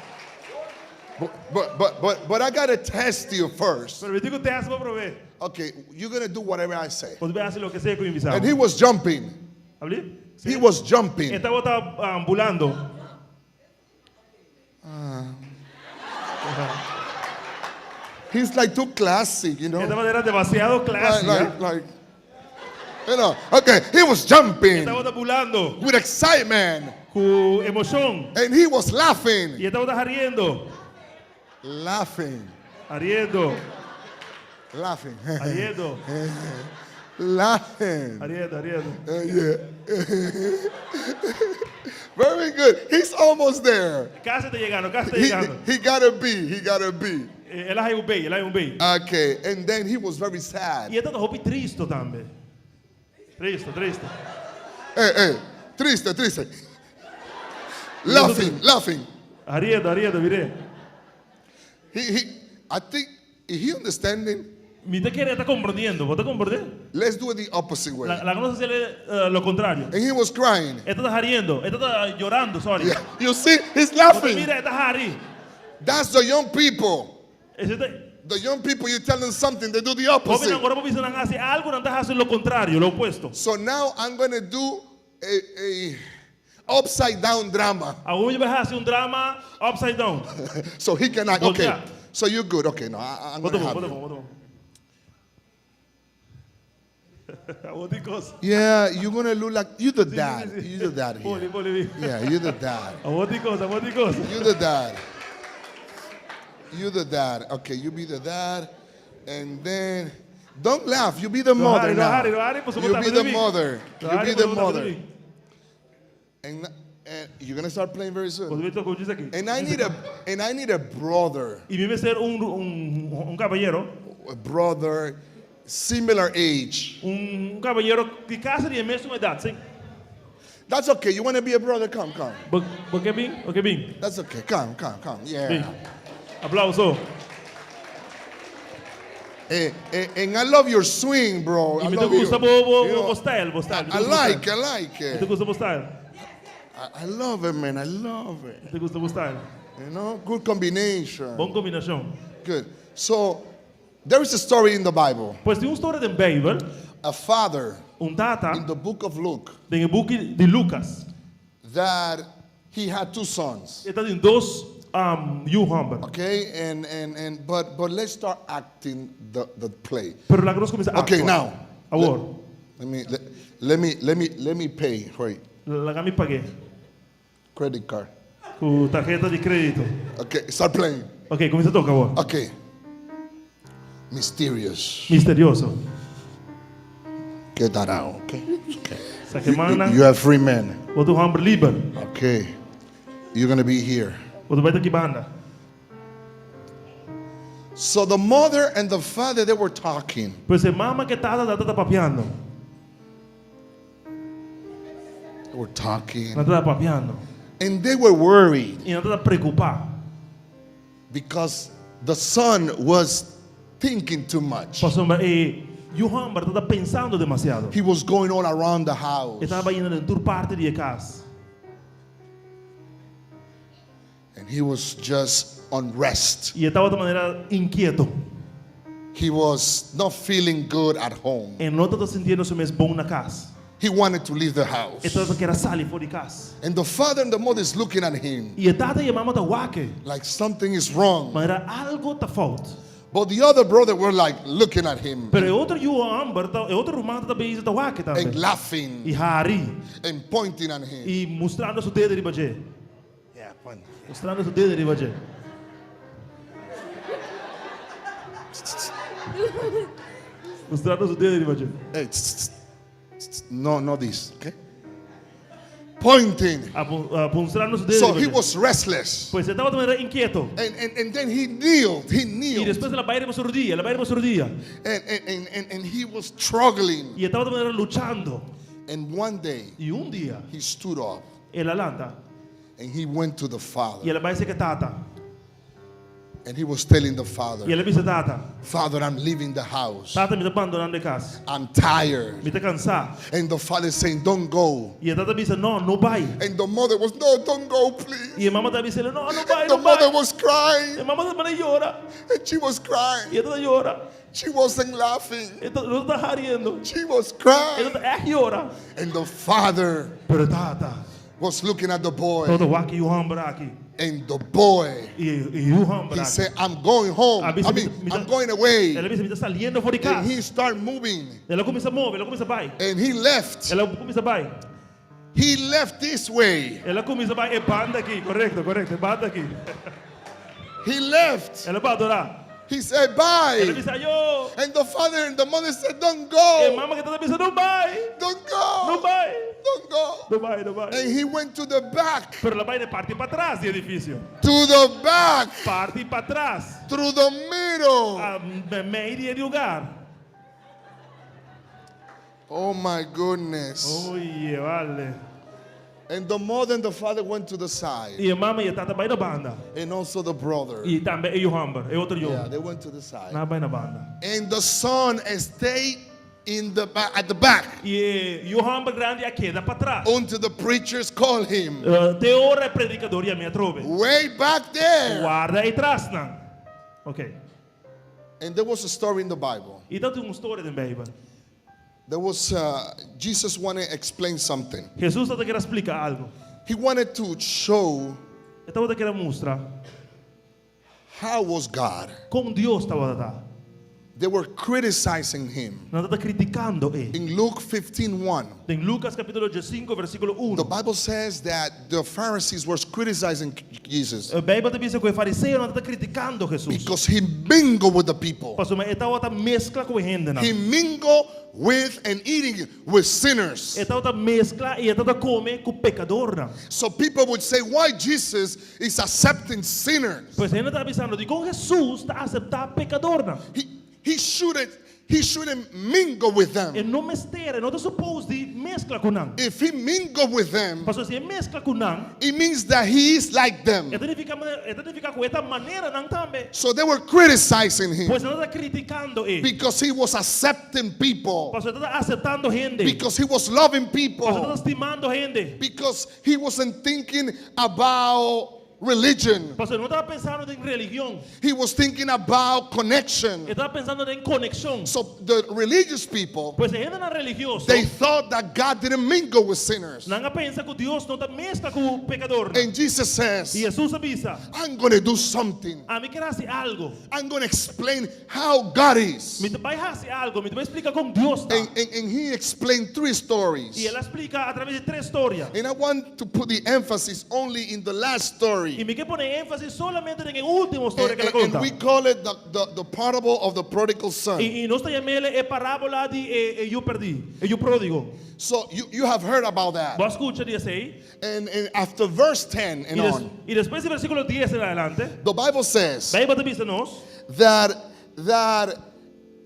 But, but, but, but, but I gotta test you first. Pero mi tin ku tèst bo promé. Okay, you're gonna do whatever I say. Bo ta bai hasi loke sea ku mi bisa. And he was jumping. Abli? He was jumping. E tabata um, bulando. He's like too classic, you know? E tabata demasiado Like, classy. like, like, you know, okay, he was jumping E tabata bulando. with excitement. Ku emoshon. And he was laughing. I e tabata hariendo. Laughing. Hariendo. Laughing. Hariendo. Laughing. Hariendo, hariendo. Uh, yeah. Very good. He's almost there. Kasi ta yegando, kasi ta He, yegando. he got a B. He got a B. El a haña un B, el a haña un B. Okay. And then he was very sad. I e tabata hopi tristu tambe. Tristu, tristu. Hey, hey. Triste, triste. Laughing, laughing. Hariendo, hariendo, mir'é. He, he, I think, is he understanding? Mi ta kere e ta komprendiendo. Bo ta komprendé? Let's do it the opposite way. La, laga nos hasié lo kontrario. And he was crying. E tabata hariendo, e tabata yorando, sorry. Yeah. You see, he's Bo ta laughing. mira, e ta hari. That's the young people. Esei ta The young people, you tell them something, they do the opposite. Hóbennan ora bo bisa nan hasi algu, nan ta hasi lo kontrario, lo opuesto. So now I'm going to do a, a upside down drama. Awor mi bai hasi un drama upside down. So he cannot. Okay. Voltea. So you're good. Okay, no, I, I'm Bo going ta to bon, have bo ta you. bon, bo ta bon. Awor tin kos. Yeah, you're gonna look like you the dad. Si, si, si. You the dad Poli, here. poli. Yeah, you the dad. Awor tin kos, awor tin kos. You the dad. You the dad. Okay, you be the dad. And then don't laugh. You be the mother hari, no now. hari, no hari, pues, You be the mother. No You hari, be the pues, mother. And, and you're gonna start playing very soon. Pues, vete con dice aquí. And I need a and I need a brother. I mi mester un, un, un kabayero, A brother similar age. un kabayero ku kasi di mesun edat, si? That's okay. You wanna be a brother? Come, come. Bo ke bin? Bo ke bin? That's okay. Come, come, come. Yeah. Bin. Aplouso. Eh, eh, and I love your swing, bro. I I mi love gusta you. bo bo You know, bo style, bo style. I like, I like Mi it. gusta bo style. I, I love it, man. I love it. Mi gusta bo style. You know, good combination. Bon kombinashon. Good. So, there is a story in the Bible. Pues tin un storia den Beibel, A father un tata in the book of Luke den buki di Lucas. that he had two sons. E tabatin dos um, yu hòmber. Okay, and and and but but let's start acting the, the play. Pero laga nos kuminsá Okay, aktua. now. Awor, Let me let, let me let me let me pay. Wait, laga mi paga credit card. ku tarheta di krédito. Okay, start playing. Ok, kuminsá toka awor. Okay. Mysterious. Misterioso. Get that out, okay? Okay. Saka You, mana, you have free men. bo ta hòmber liber. Okay. You're gonna be here. Bo ta bai ta aki banda. So the mother and the father they were talking. Pues e mama ku tata tabata papiando. They were talking. Nan tabata papiando. And they were worried I nan tabata preokupá. because the son was thinking too much. Pasobra e yu hòmber tabata pensando demasiado. He was going all around the house. E tabata bayendo den tur parti di kas. And he was just unrest. I e tabata manera inkieto. He was not feeling good at home. E no tabata sintiendo su mes bon na kas. He wanted to leave the house. E tabata kier a sali for di kas. And the father and the mother is looking at him I e tata i e mama ta wak e. like something is wrong. Manera algu ta fout. But the other brother were like looking at him Pero e otro yu hòmber, e otro ruman ta bezig ta wak e and tambe. laughing I hari. and pointing at him. I mustrando su dede riba dje. Yeah, point. Mustrando su dede riba dje. Mustrando su dede riba dje. Hey, tss, tss, tss, no, not this, okay? Pointing. Mustrando su dede So riba he dje. was restless. Pues e tabata manera inkieto. And, and, and then he kneeled. He I kneeled. despues el a bai riba su rudia, el a bai riba su rudia. And, and, and, and, and he was struggling. I e tabata manera luchando. And one day I un dia, he stood up el a lanta. and he went to the I father. el a bai serka tata. And he was telling the father, I el a bisa tata. Father, I'm leaving the house. Tata, mi ta bandonando e kas. I'm tired. Mi ta kansá. And the father saying, Don't go. I e tata bisa, no, no bai. And the mother was, No, don't go, please. I e mama ta bisa, no, no bai, And the no mother bai. was crying. E mama ta manera yora. And she was crying. I e ta yora. She wasn't laughing. E no ta hariendo. She was E crying. ta echt yora. And the father Pero tata, was looking at the boy. tabata wak e yu hòmber aki. And the boy, I e yu hòmber he aki. said, I'm going home. A bisa, I mean, mi ta- I'm going away. El a bisa, mi ta saliendo for di And kas. he started moving. El a kuminsá move, el a kuminsá bai. And he left. El a kuminsá bai. He left this way. El a kuminsá bai e banda aki, korekto, korekto, e banda aki. He left. El a bandoná. He said, El a Bye. bisa, ayó. And the father and the mother said, Don't E go. mama ku tata bisa, no bai. Don't go. No bai. Don't go. No bai, no bai. And he went to the back. Pero el a bai na parti patras di e edifisio. To the back. Parti patras. Through the middle. Ah, mei di e lugá. Oh my goodness. Oye, vale. And the mother and the father went to the side. I e mama i e tata a bai na banda. And also the brother. I tambe e yu hòmber, e otro yu. Yeah, they went to the side. Nan a bai na banda. And the son stayed in the back at the back I e yu hòmber grandi a keda patras. until the preachers called him. Eh, te ora e predikadó yam'é atrobe. Way back there. Warda ei tras nan. Ok. And there was a story in the Bible. I tabatin un storia den Beibel. There was uh, Jesus wanted to explain something. Hesus tabata kier splika algu. He wanted to show E tabata kier mustra how was God. kon Dios tabata. They were criticizing him. Nan tabata kritikando e. In Luke 15:1, Den Lukas kapítulo 15, versíkulo the 1. Bible says that the Pharisees were criticizing Jesus E Beibel ta bisa ku e fariseonan tabata kritikando Hesus. because he mingled with the people. Pasobra e tabata meskla ku e hendenan. He mingled with and eating with sinners. E tabata meskla i e tabata kome ku pekadornan. So people would say, why Jesus is accepting sinners? Pues hende ta bisando, dikon Hesus ta aseptá pekadornan? He, he shouldn't he shouldn't mingle with E them. no mester, e no ta supposed di meskla ku nan. If he mingle with them, Pasobra si e meskla ku nan, it means that he is like them. e ta nifiká e ta nifiká ku e ta manera nan tambe. So they were criticizing him Pues nan ta kritikando e. because he was accepting people, Pasobra e ta aseptando hende. because he was loving Pasobra e ta people, stimando hende. because he wasn't thinking about religion. Pasobra e no tabata pensando den religion. He was thinking about connection. E tabata pensando den konekshon. So the religious people, Pues e hendenan religioso, they thought that God didn't mingle with sinners. nan a pensa ku Dios no ta meskla ku pekadornan. And Jesus says, I Hesus a bisa, I'm going to do something. Ami ke hasi algu. I'm going to explain how God is. Mi ta bai hasi algu, mi ta bai splika kon Dios ta. And, and, and he explained three I stories. el a splika atraves di tres storia. And I want to put the emphasis only in the last story. I mi ke pone énfasis solamente den e último storia And, ku el a and- and konta. we call it the, the, the parable of the prodigal son. I, i nos ta yam'é e parábola di e, e yu pèrdí, e yu pródigo. So you, you have heard about that. Bo a skucha di esei. And, and after verse 10 and I, des, on, i despues di versíkulo 10 en adelante, the Bible says Beibel ta bisa nos that, that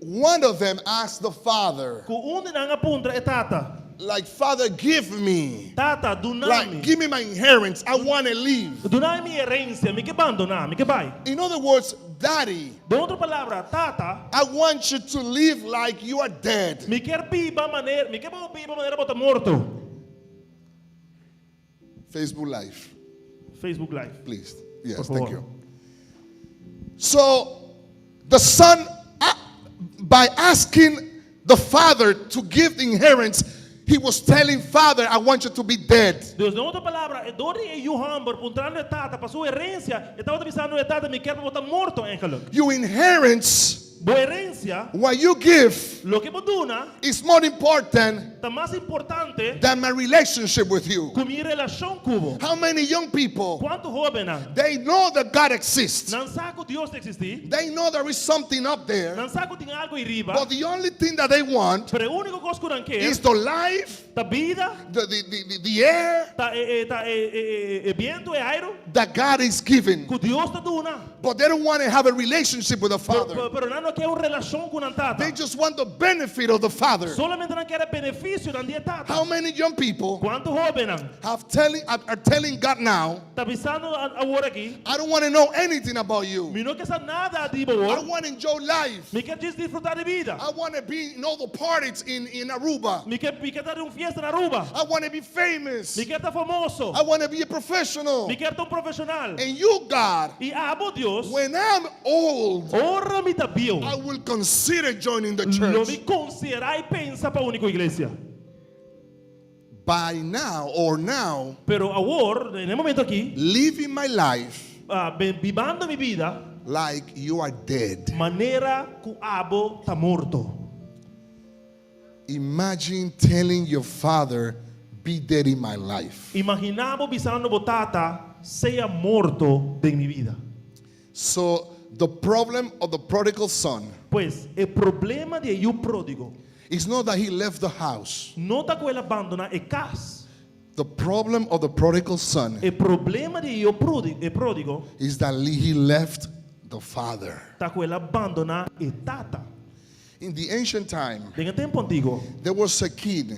one of them asked the father, ku un di nan a puntra e tata, like, Father, give me, Tata, duna like, mi. give me my inheritance. I want to leave. Duna mi herensia, mi ke bandoná, mi ke bai. In other words, Daddy, Den otro palabra, Tata, I want you to live like you are dead. mi ke biba manera, mi ke bo biba manera bo ta morto. Facebook Live, Facebook Live. please. Yes, Por thank favor. you. So the son, uh, by asking the father to give the inheritance, he was telling father, I want you to be dead. Dus den otro palabra, dor di e yu hòmber puntrando e tata pa su herensia, e tabata bisando e tata, mi ke pa bo ta morto eigenlijk. Your inheritance, Bo herensia, what you give, loke bo duna, is more important ta mas importante than my relationship with you. ku mi relashon ku bo. How many young people, Kuantu hóbennan they know that God exists. Nan sa ku Dios ta eksistí. They know there is something up there. Nan sa ku tin algu ei riba. But the only thing that they want Pero e úniko kos ku nan ke is the life, ta bida, the, the, the, the air ta e, e, ta e, e, e, e bientu, e airu, that God is giving. ku Dios ta duna. But they don't want to have a relationship with the Pero, Father. pero nan no ke un relashon ku nan tata. They just want the benefit of the Father. Solamente nan ke benefisionan di e tata. How many young people Kuantu hóbennan have telling, are are telling God now, ta bisando awor aki, I don't want to know anything about you. mi no ke sa nada di bo. I want to enjoy life. Mi ke djis disfrutá di bida. I want to be in all the parties in, in Aruba. Mi ke mi ke ta den un fiesta na Aruba. I want to be famous. Mi ke ta famoso. I want to be a professional. Mi ke ta un profeshonal. And you, God, I abo Dios, when I'm old, ora mi ta bieu, I will consider joining the lo mi church. konsiderá i pensa pa uni ku iglesia. By now or now, Pero awor, na e momento aki, living my life ah, bibando mi bida, like you are dead. manera ku abo ta morto. Imagine telling your father, be dead in my life. Imaginá bo bisando bo tata, sea morto den mi bida. So the problem of the prodigal son Pues, e problema di e yu pródigo is not that he left the house. no ta ku el a bandoná e kas. The problem of the prodigal son E problema di e yu pródigo, e pródigo is that he left the father. ta ku el a bandoná e tata. In the ancient time, Den e tempu antiguo, there was a king.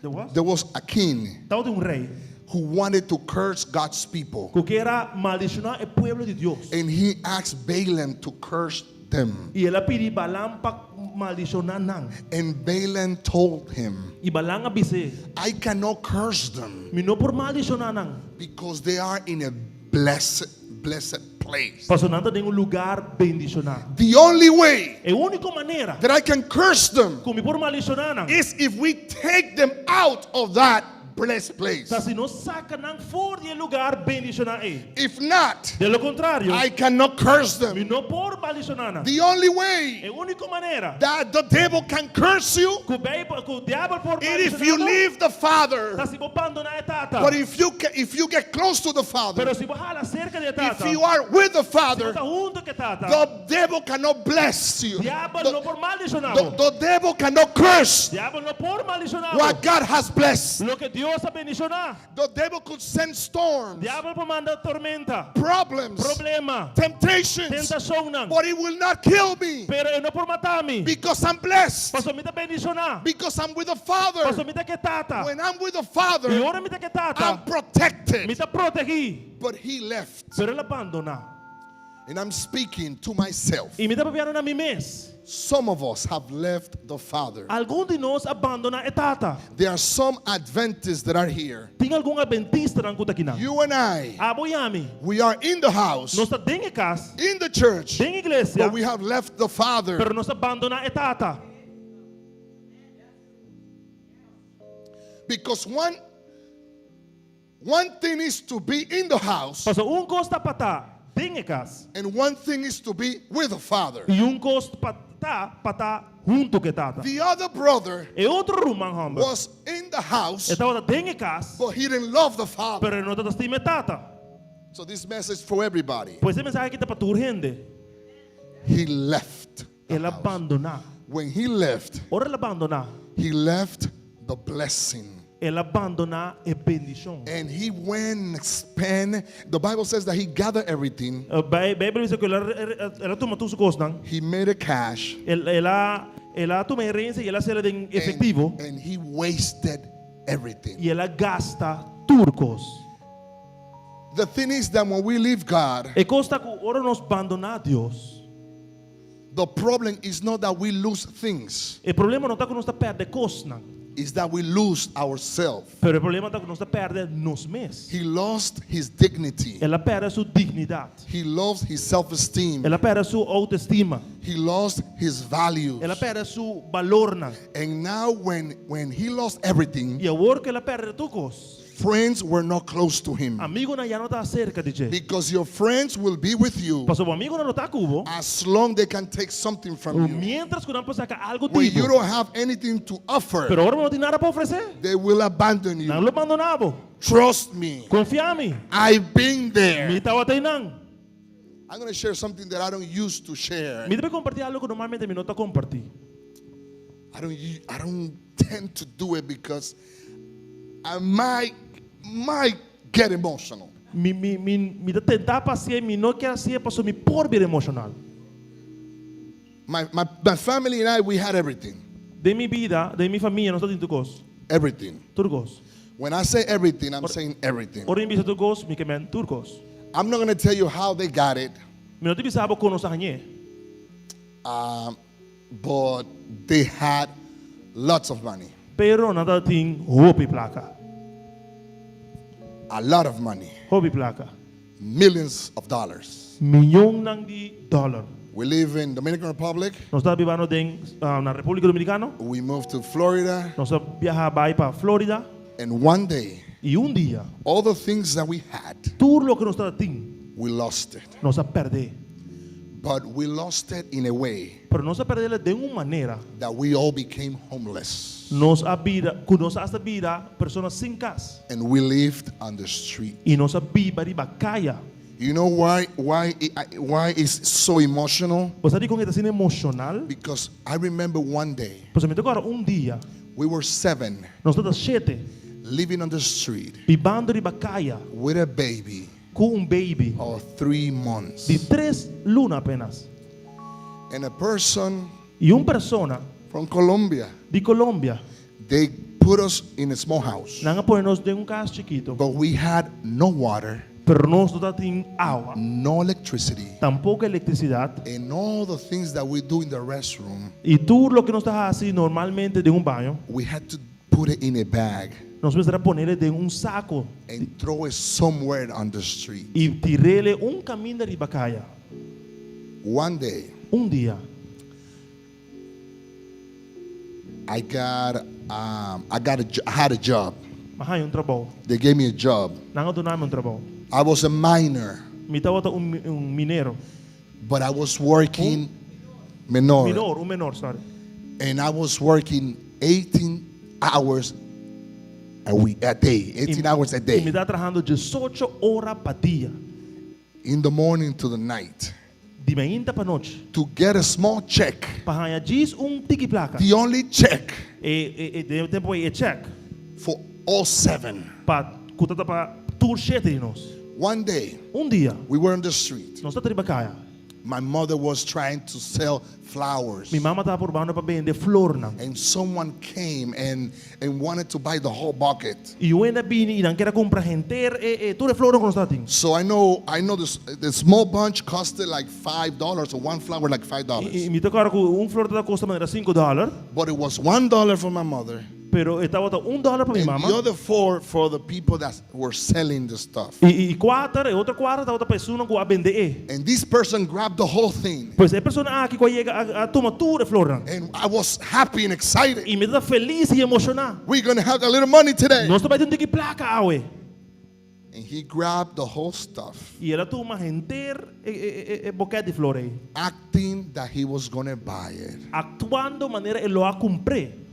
there was? There was a king Tabatin un rei who wanted to curse God's people. ku kier a maldishoná e pueblo di Dios. And he asked Balaam to curse them. I el a pidi Balaam pa maldishoná nan. And Balaam told him, I Balaam a bis'é, I cannot curse them mi no por maldishoná nan. because they are in a blessed, blessed place. Pasobra nan ta den un lugá bendishoná. The only way E úniko manera that I can curse them ku mi por maldishoná nan is if we take them out of that blessed place. Ta si nos saka nan for di e lugá bendishoná ei. If not, De lo kontrario, I cannot curse mi them. no por maldishoná nan. The only way E úniko manera that the devil can curse you ku Beibel, ku diabel por is if you maldishoná bo, leave the ta Father. si bo bandoná e tata. But if you get close to the Father, Pero si bo hala serka di e tata, if you are with the si bo Father, ta huntu ku e tata, the devil cannot bless you. diabel The, no por maldishoná the, bo. the devil cannot curse Diabel no por maldishoná bo. what God has blessed. Loke Dios a bendishoná. The devil could send storms, Diabel por manda tormenta, problems, problema, temptations, tentashonnan. but it will not kill me Pero e no por mata mi. because I'm blessed, Paso mi ta bendishoná. because I'm with the Father. Paso mi ta ku tata. When I'm with the I Father, ora mi ta ku tata, I'm mi protected. ta protehí. But he left, Pero el a bandoná. and I'm speaking to myself. I mi ta papiando na mi mes. Some of us have left the Father. Algun di nos a bandoná e tata. There are some Adventists that are here. Tin algun atventista ku ta akinan. You and I, Abo i ami. we are in the house, Nos ta den e kas, in the church, den iglesia, but we have left the Father. pero nos a bandoná e tata. Because one thing is to be in the house, Paso un kos ta pa ta den e kas. and one thing is to be with the Father. I un kos pa ta pa ta huntu ku e tata. The other brother E otro ruman hòmber. was in the house, E tabata den e kas, but he didn't love the Father. pero e no tabata stima e tata. So this message for everybody. Pues e mensahe aki ta pa tur hende. He left. the El a house. bandoná. When he left, Ora el a bandoná, he left the blessing. el a bandoná e bendishon. And he went and spent. The Bible says that he gathered everything. Beibel ta bisa ku el a el a tuma tur su kosnan. He made a cash. El el a el a tuma herensia i el a hasié den and- efektivo And, he wasted everything. i el a gasta tur kos. The thing is that when we leave God, E kos ta ku ora nos bandoná Dios. the problem is not that we lose things, E problema no ta ku nos ta pèrdè kosnan, it's that we lose ourselves. pero e problema ta ku nos ta pèrdè nos mes. He lost his dignity. El a pèrdè su dignidat. He lost his self-esteem. El a pèrdè su outoestima. He lost his values. El a pèrdè su balornan. And now when he lost everything, I awor ku el a pèrdè tur kos, friends were not close to him. Amigunan ya no ta serka di dje. Because your friends will be with you Paso bo amigunan lo ta ku bo. as long they can take something from you. Mientras ku nan por saka algu When you di bo. don't have anything to offer, Pero ora bo no tin nada pa ofresé. they will abandon Nan you. lo bandoná bo. Trust me. Konfia mi. I've been Mi there. tabata einan. I'm going to share something that I don't used to share. Mi ta bai kompartí algu ku normalmente mi no ta kompartí. I don't tend to do it because I might get emotional. Mi mi mi mi ta tenta pa hasié, mi no ke hasié paso mi por bira emoshonal. My family and I, we had everything. Den mi bida, den mi famia, nos tabatin tur kos. Everything. Tur kos. When I say everything, I'm saying everything. Ora mi bisa tur kos, mi ke men tur kos. I'm not going to tell you how they got it, Mi no ta bisa bo kon nos a hañ'é. but they had lots of money. Pero nan tabatin hopi plaka. A lot of money. Hopi plaka. Millions of dollars. Miónnan di dòler. We live in Dominican Republic. Nos ta bibando den ah, na Repúblika Dominikano. We moved to Florida. Nos a biaha bai pa Florida. And one day, I un dia, all the things that we had, tur loke nos tabatin, we lost it. nos a pèrdè. But we lost it in a way Pero nos a pèrdè di un manera. that we all became homeless. Nos a bira, ku nos a bira persona sin kas. And we lived on the street. I nos a biba riba kaya. You know why it's so emotional? Bo sa dikon e ta asina emoshonal? Because I remember one day, Pasobra mi ta kòrda un dia, we were seven nos tabata shete, living on the street bibando riba kaya with a baby ku un baby of 3 months. di 3 luna apenas. And a person I un persona from Colombia, di Colombia, they put us in a small house. nan a pone nos den un kas chikitu, But we had no water, pero nos no tabatin awa, no electricity, tampoko elektrisidat, and all the things that we do in the restroom, I tur loke nos ta hasi normalmente den un baño, we had to put it in a bag nos mester a pon'é den un saku and throw it somewhere on the street. i tir'é un kaminda riba kaya. One day, Un dia, I had a job. M'a haña un trabou. They gave me a job. Nan a duna mi un trabou. I was a miner. Mi tabata un un minero. But I was working menor. Minor, un menor, sorry. And I was working 18 hours a week, a day, 18 hours a I day. mi tabata trahando 18 ora pa dia. In the morning to the night. Di mainta pa anochi. To get a small check. Pa haña djis un tiki plaka. The only check. E e e den e tempu ei e check. For all seven. Pa ku ta pa tur shete di nos. One day. Un dia. We were on the street. Nos ta riba kaya. My mother was trying to sell flowers. Mi mama tabata purbando pa bende flornan. And someone came and and wanted to buy the whole bucket. I un hende a bini i nan kier a kumpra henter e e tur e flornan ku nos tabatin. So I know I know this the small bunch costed like $5 or one flower like $5. I mi ta kòrda ku un flor tabata kosta manera sinku dòler. But it was $1 for my mother. Pero e tabata un dòler pa mi mama. And the other four for the people that were selling the stuff. I i kuater, e otro kuater tabata pa esunnan ku a bende e. And this person grabbed the whole thing. Pues e persona aki ku a yega a a tuma tur e flornan. And I was happy and excited. I mi tabata felis i emoshoná. We're gonna have a little money today. Nos ta bai tin un tiki plaka awe. And he grabbed the whole stuff. I el a tuma henter e e e boket di flor ei. Acting that he was gonna buy it. Actuando manera e lo a cumpr'é.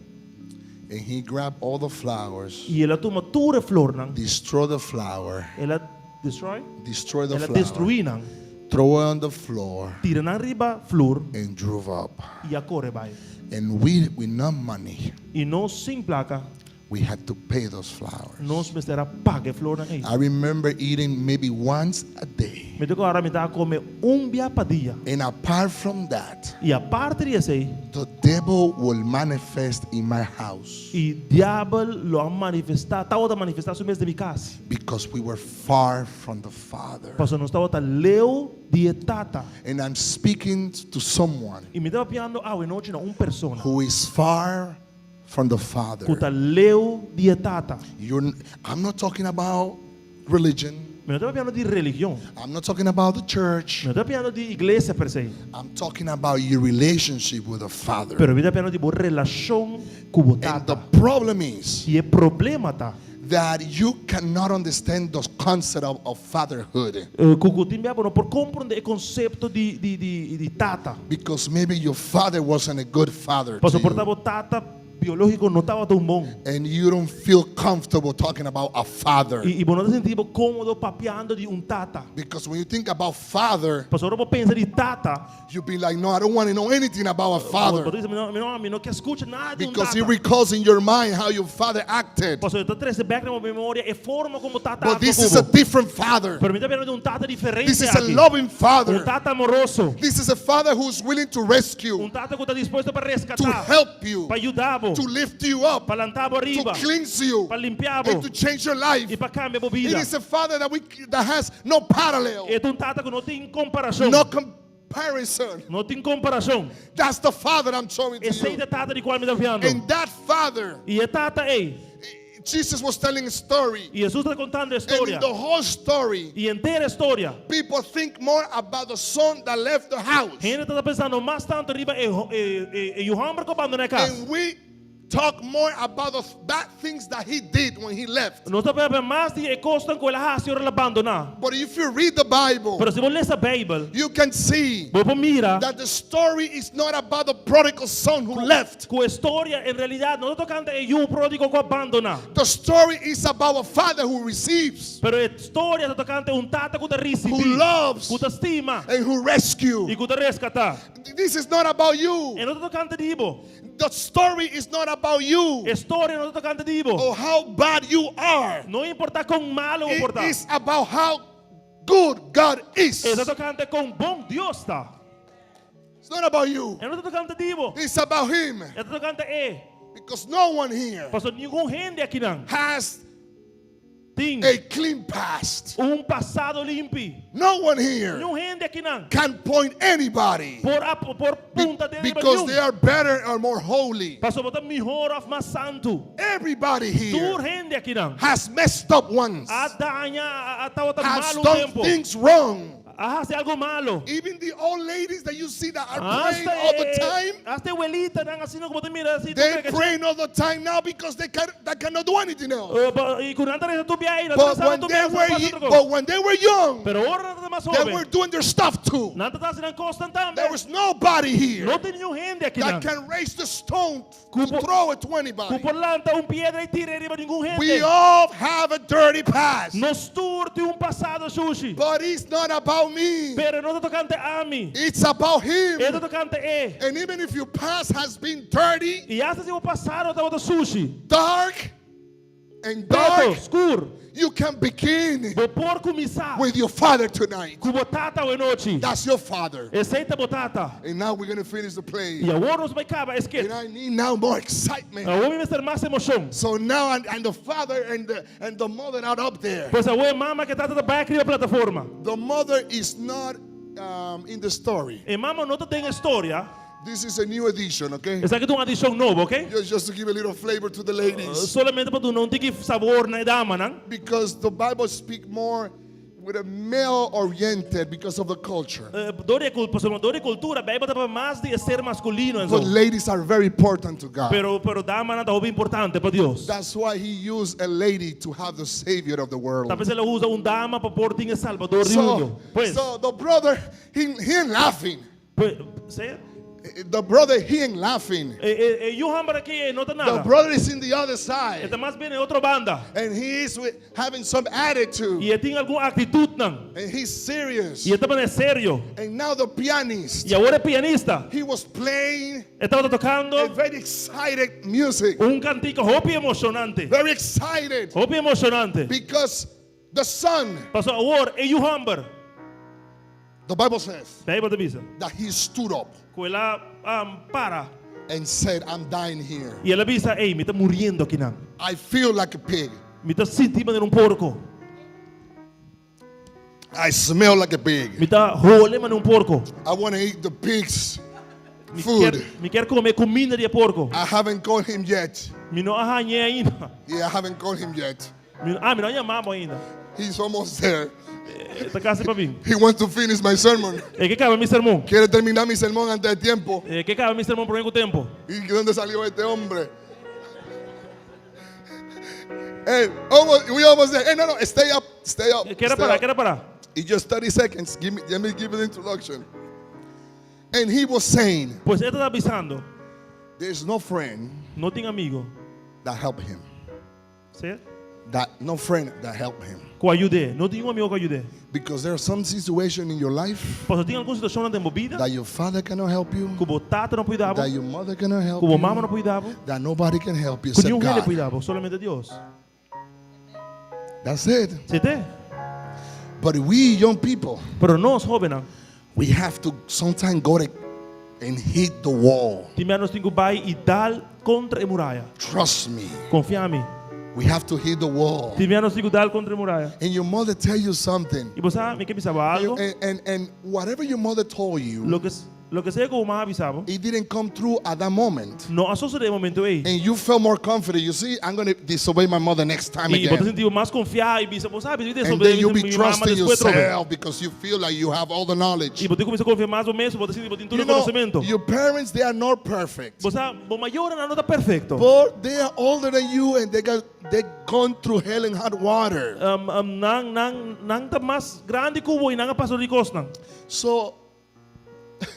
And he grabbed all the flowers. I el a tuma tur e flornan. Destroy the flower. El a destroy? Destroy the El a flower. destruí nan. Throw it on the floor. Tira nan riba flur. And drove up. I a kore bai. And we with no money. I nos sin plaka. We had to pay those flowers. Nos mester a paga e flornan ei. I remember eating maybe once a day. Mi ta kòrda mi ta kome un bia pa dia. And apart from that, I aparte di esei. The devil will manifest in my house. E diabel lo a manifestá, tabata manifestá su mes den mi kas. Because we were far from the Father. Pasobra nos tabata leu di e Tata. And I'm speaking to someone. I mi ta papiando awe nochi na un persona. Who is far from the Father. Ku ta leu di e Tata. You're, I'm not talking about religion. Mi no ta papiando di religion. I'm not talking about the church. Mi no ta papiando di iglesia per se. I'm talking about your relationship with the Father. Pero mi ta papiando di bo relashon ku bo Tata. And the problem is. I e problema ta. That you cannot understand the concept of, of fatherhood. Ku ku tin bia bo no por komprondé e konsepto di di di di tata. Because maybe your father wasn't a good father to Pasobra por ta you. bo tata biológiko no tabata un bon. And you don't feel comfortable talking about a father. I i bo no ta sinti bo kómodo papiando di un tata. Because when you think about father, Pasobra ora bo pensa di tata. You be like, no, I don't want to know anything about a father. Bo ta bisa, mi no, mi no, mi no ke skucha nada di un Because tata. it recalls in your mind how your father acted. Pasobra e ta trese bek na bo memoria e forma kon bo tata But aktua this ku is a bo. different father. Pero mi ta hablando di un tata diferente This is a aki. loving father. Un tata amoroso. This is a father who's willing to rescue. Un tata ku ta dispuesto pa reskatá. To help you. Pa yuda bo. To lift you up. Pa lanta bo To ariba. cleanse you. Pa limpia bo. And to change your life. I pa kambia bo It bida. is a father that we that has no parallel. E ta un tata ku no tin komparashon. No comparison. No tin komparashon. That's the father I'm showing to Esei you. ta e tata di kual mi ta papiando. And that father, I e tata ei. Jesus was telling a story. I Hesus ta kontando e And storia. in the whole story, I henter e storia. people think more about the son that left the house. Hende ta pensando mas tantu riba e e e e yu hòmber ku a bandoná e kas. And we talk more about the bad things that he did when he left. Nos ta papia mas di e kosnan ku el a hasi ora el a bandoná. But if you read the Bible, Pero si bo lesa Beibel, you can see bo por mira that the story is not about the prodigal son who left. ku e storia en realidat no ta tokante e yu pródigo ku a bandoná. The story is about a father who receives, Pero e storia ta tokante un tata ku ta risibí, who loves, ku ta stima and who rescues. i ku ta reskatá. This is not about you. E no ta tokante di bo. The story is not about you. E storia no ta tokante di bo. Or how bad you are. No importá kon malu bo It por ta. is about how good God is. E ta tokante kon bon Dios ta. It's not about you. E no ta tokante di bo. It's about him. E ta tokante e. Because no one here Pasobra ningun hende akinan has tin a clean past. un pasado limpi. No one here Ningun hende akinan can point anybody por a, por punta dedo riba because niun. they are better or more holy. Pasobra bo ta mihor òf mas santu. Everybody here Tur hende akinan has messed up once, a daña, a tabata has malu un done tempu. things wrong. A hasi algu malu. Even the old ladies that you see that are praying Hasta all the e, time, hasta e welitanan asina ku bo ta mira asina. they praying all the time now because they can they cannot do anything else. I ku nan ta resa tur biaha i nan But ta when tur they biaha were but when they were young, Pero ora nan tabata mas they hóben, were doing their stuff too. nan tabata hasi nan kosnan tambe. There was nobody here No tin ningun hende aki that nan. can raise the stone to Ku por, throw it to ku anybody. por lanta un piedra i tir'é riba ningun hende. We all have a dirty past. Nos tur tin un pasado sushi. But it's not about me. Pero no ta tokante ami. It's about him. E ta tokante e. And even if your past has been dirty, I asta si bo pasado tabata sushi, dark, and pretu, dark, skur, you can begin bo por kuminsá with your father tonight. ku bo tata awe nochi. That's your father. Esei ta bo tata. And now we're going to finish the play. I awor nos ta bai kaba e sketch. And I need now more excitement. Awor mi mester mas emoshon. So now, and, and the father and the, and the mother are up there. Pues awor mama ku tata ta bai riba plataforma. The mother is not um, in the story. E mama no ta den e storia. This is a new edition, okay? Esaki ta un edishon nobo, ok? Just, just to give a little flavor to the ladies. Solamente pa duna un tiki sabor na e damanan. Because the Bible speaks more with a male oriented because of the culture. Dor di e dor di kultura, Beibel ta papia mas di e ser maskulino en But so. ladies are very important to God. Pero pero damanan ta hopi importante pa Dios. That's why he used a lady to have the savior of the world. Ta p'esei el a usa un dama pa por tin e Salbador di So, mundu. Pues, so the brother, he, he ain't laughing. pues, sea? The brother, he ain't laughing. E, e, e yu hòmber aki e no ta The nada. brother is in the other side. E ta mas bien na otro banda. And he is with, having some attitude. I e tin algun aktitutnan. And he's serious. I e ta manera serio. And now the pianist, I awor e pianista. he was playing E tabata tokando a very excited music. un kantika hopi emoshonante. Very excited. Hopi emoshonante. Because the son, Pasobra awor e yu hòmber. the Bible says, Beibel ta bisa. that he stood up. Ku el a um, para. And said, I'm dying here. I el a bisa, ei, mi ta muriendo akinan. I feel like a pig. Mi ta sinti manera un porko. I smell like a pig. Mi ta hole manera un porko. I want to eat the pig's Mi food. Kier, mi kier kome kuminda di e porko. I haven't called him yet. Mi no a hañ'é ainda. Yeah, I haven't called him yet. Mi, ah, mi no a yama bo ainda. He's almost there. E ta kasi pa bin. He wants to finish my sermon. E ke kaba mi sermon. Quiere terminar mi sermón antes de tiempo. E ke kaba mi sermon promé ku tempu. ¿Y de dónde salió este hombre? Hey, almost, we almost there. Hey, no, no, stay up, stay up. Keda stay para, up. keda para. In just 30 seconds, give me, let me give you the introduction. And he was saying, Pues e tabata bisando, There's no friend no tin amigu. that helped him. Si? That no friend that helped him. Ku a yud'é. No tin un amigu ku a yud'é. Because there are some situation in your life Pasobra tin algun situashon den bo bida. that your father cannot help you, Ku bo tata no por yuda bo. that your mother cannot help Ku bo mama you, no por yuda bo. that nobody can help you Ku except ningun hende God. por yuda bo, solamente Dios. That's it. Esei ta? But we young people, Pero nos, hóbennan, we have to sometimes go to and hit the wall. tin bia nos tin ku bai i dal kontra e muraya. Trust me. Konfia mi. We have to hit the wall. Tin bia nos tin ku dal kontra e muraya. And your mother tell you something. I bo sa, mi ke bisa bo algu. And, and, and whatever your mother told you, Loke, loke sea ku bo mama a bisa bo. it didn't come true at that moment. No a sosodé e momento ei. And you felt more confident. You see, I'm going to disobey my mother next time I bo ta again. sinti mas konfiá i bisa, bo sabi, And then you'll be mi mama trusting despues trobe. yourself because you feel like you have all the knowledge. I bo ta kuminsá konfia mas bo mes, bo ta sinti bo tin tur You know, konosementu. your parents, they are not perfect. Bo sa, bo mayornan no ta perfekto. But they are older than you and they got they gone through hell and hot water. Um, um, nan, nan, nan ta mas grandi ku bo i nan a pasa dor di kosnan. So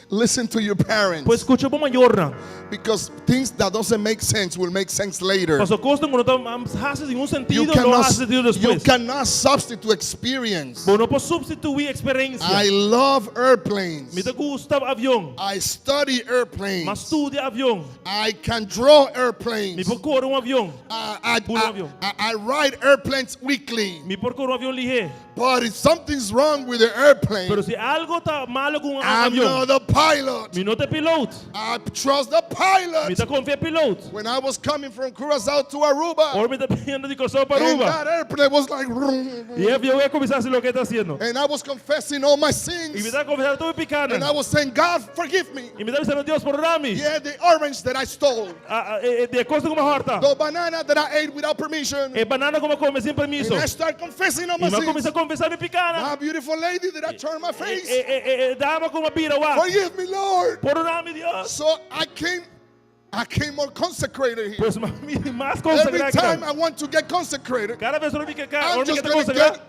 listen to your parents. Pues skucha bo mayornan. Because things that doesn't make sense will make sense later. Paso kosnan ku no ta hasi ningun You sentido, lo cannot, hasi sentido you despues. cannot substitute experience. Bo no por supstituí eksperensia. I love airplanes. Mi ta gusta avion. I study airplanes. M'a studia avion. I can draw airplanes. Mi por kore un avion. I, Bula I, avion. I, I ride airplanes weekly. Mi por kore un avion lihé. But if something's wrong with the airplane, Pero si algu ta malu ku un I'm avion, not a pilot. pilot. Mi no ta e piloto. I trust the Mi pilot. ta konfia e piloto. When I was coming from Curacao to Aruba, Ora mi ta biniendo di Kòrsou pa and Aruba. that airplane was like, I e avion a kuminsá hasi loke e ta hasiendo. and I was confessing all my I mi sins. ta konfesando tur mi And I pikánan. was saying, God, forgive me. I mi ta bisando Dios, pordoná mi. Yeah, the orange that I stole, Di e kos ku m'a hòrta. the banana that I ate without permission. E banana ku m'a kome sin permiso. And I start confessing all my I m'a sins. kuminsá konfesá mi pikánan. My beautiful lady that I turned my face. E, e, e, dama ku m'a bira wak. Forgive me, Lord. Pordoná mi, Dios. So I came, I came more consecrated here. Pues m'a bini mas Every konsagrá time I want to get consecrated, Kada bes ora mi ke I'm ora mi just ke going to konsagrá. get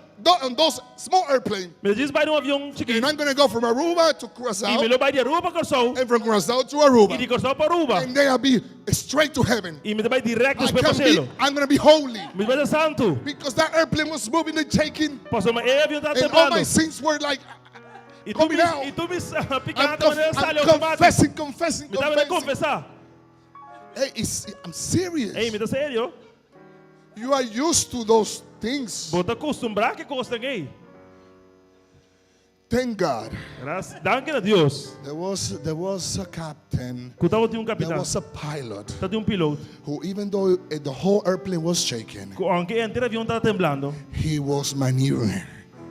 on those small airplane. Mi ta bai den un avion And chikitu. I'm going to go from Aruba to I Curacao. mi lo bai di Aruba pa Kòrsou. And from Curacao to I Aruba. di Kòrsou pa Aruba. And then I'll be straight to heaven. I mi ta bai direkto I pa can shelu. be, I'm going to be holy. Mi ta bai santu. Because that airplane was moving and shaking. Pasobra e avion tabata And all temblando. my sins were like I tur coming mi, out. i tur mi I'm, pikánan conf- tabata sali I'm outomátiko. confessing, confessing, Mi tabata confessing. konfesá. Hey, it's, I'm serious. Ei, mi ta serio. You are used to those things. Bo ta kustumbrá ku e kosnan ei. Thank God. Gracias. Danki na Dios. There was a captain. Ku tabatin un There kapitan. was a pilot Tabatin un piloto. who, even though the whole airplane was shaking, Ku aunke henter avion tabata temblando. he was maneuvering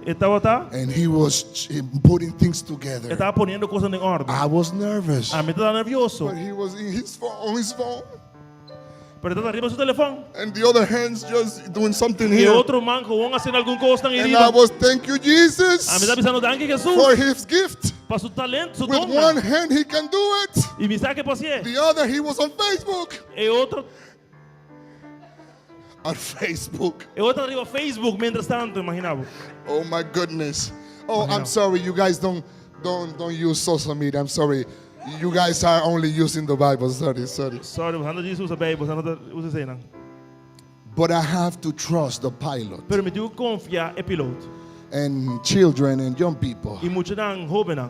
E tabata, and he was putting things together. e tabata poniendo kosnan den òrdu. I was nervous, Ami tabata nèrvioso. but he was in his phone, on his phone, Pero e tabata riba su telefòn. and the other hands just doing something I here. otro man gewoon hasiendo algun kos And I ariba. was, thank you, Jesus, Ami tabata bisando danki for Jesus his gift. pa su talento, su With don. one hand, he can do it. I mi sa ku e por hasié. The other, he was on Facebook. E otro, On Facebook. e otro riba Facebook mientras tantu, imaginá bo. Oh my goodness. Oh, I'm sorry. You guys don't don't don't use social media. I'm sorry. You guys are only using the Bible. Sorry, sorry. Sorry, boso no ta usa Beibel, boso no ta usa esei. But I have to trust the pilot Pero mi tin ku konfia e piloto. and children and young people. I muchanan, hóbennan.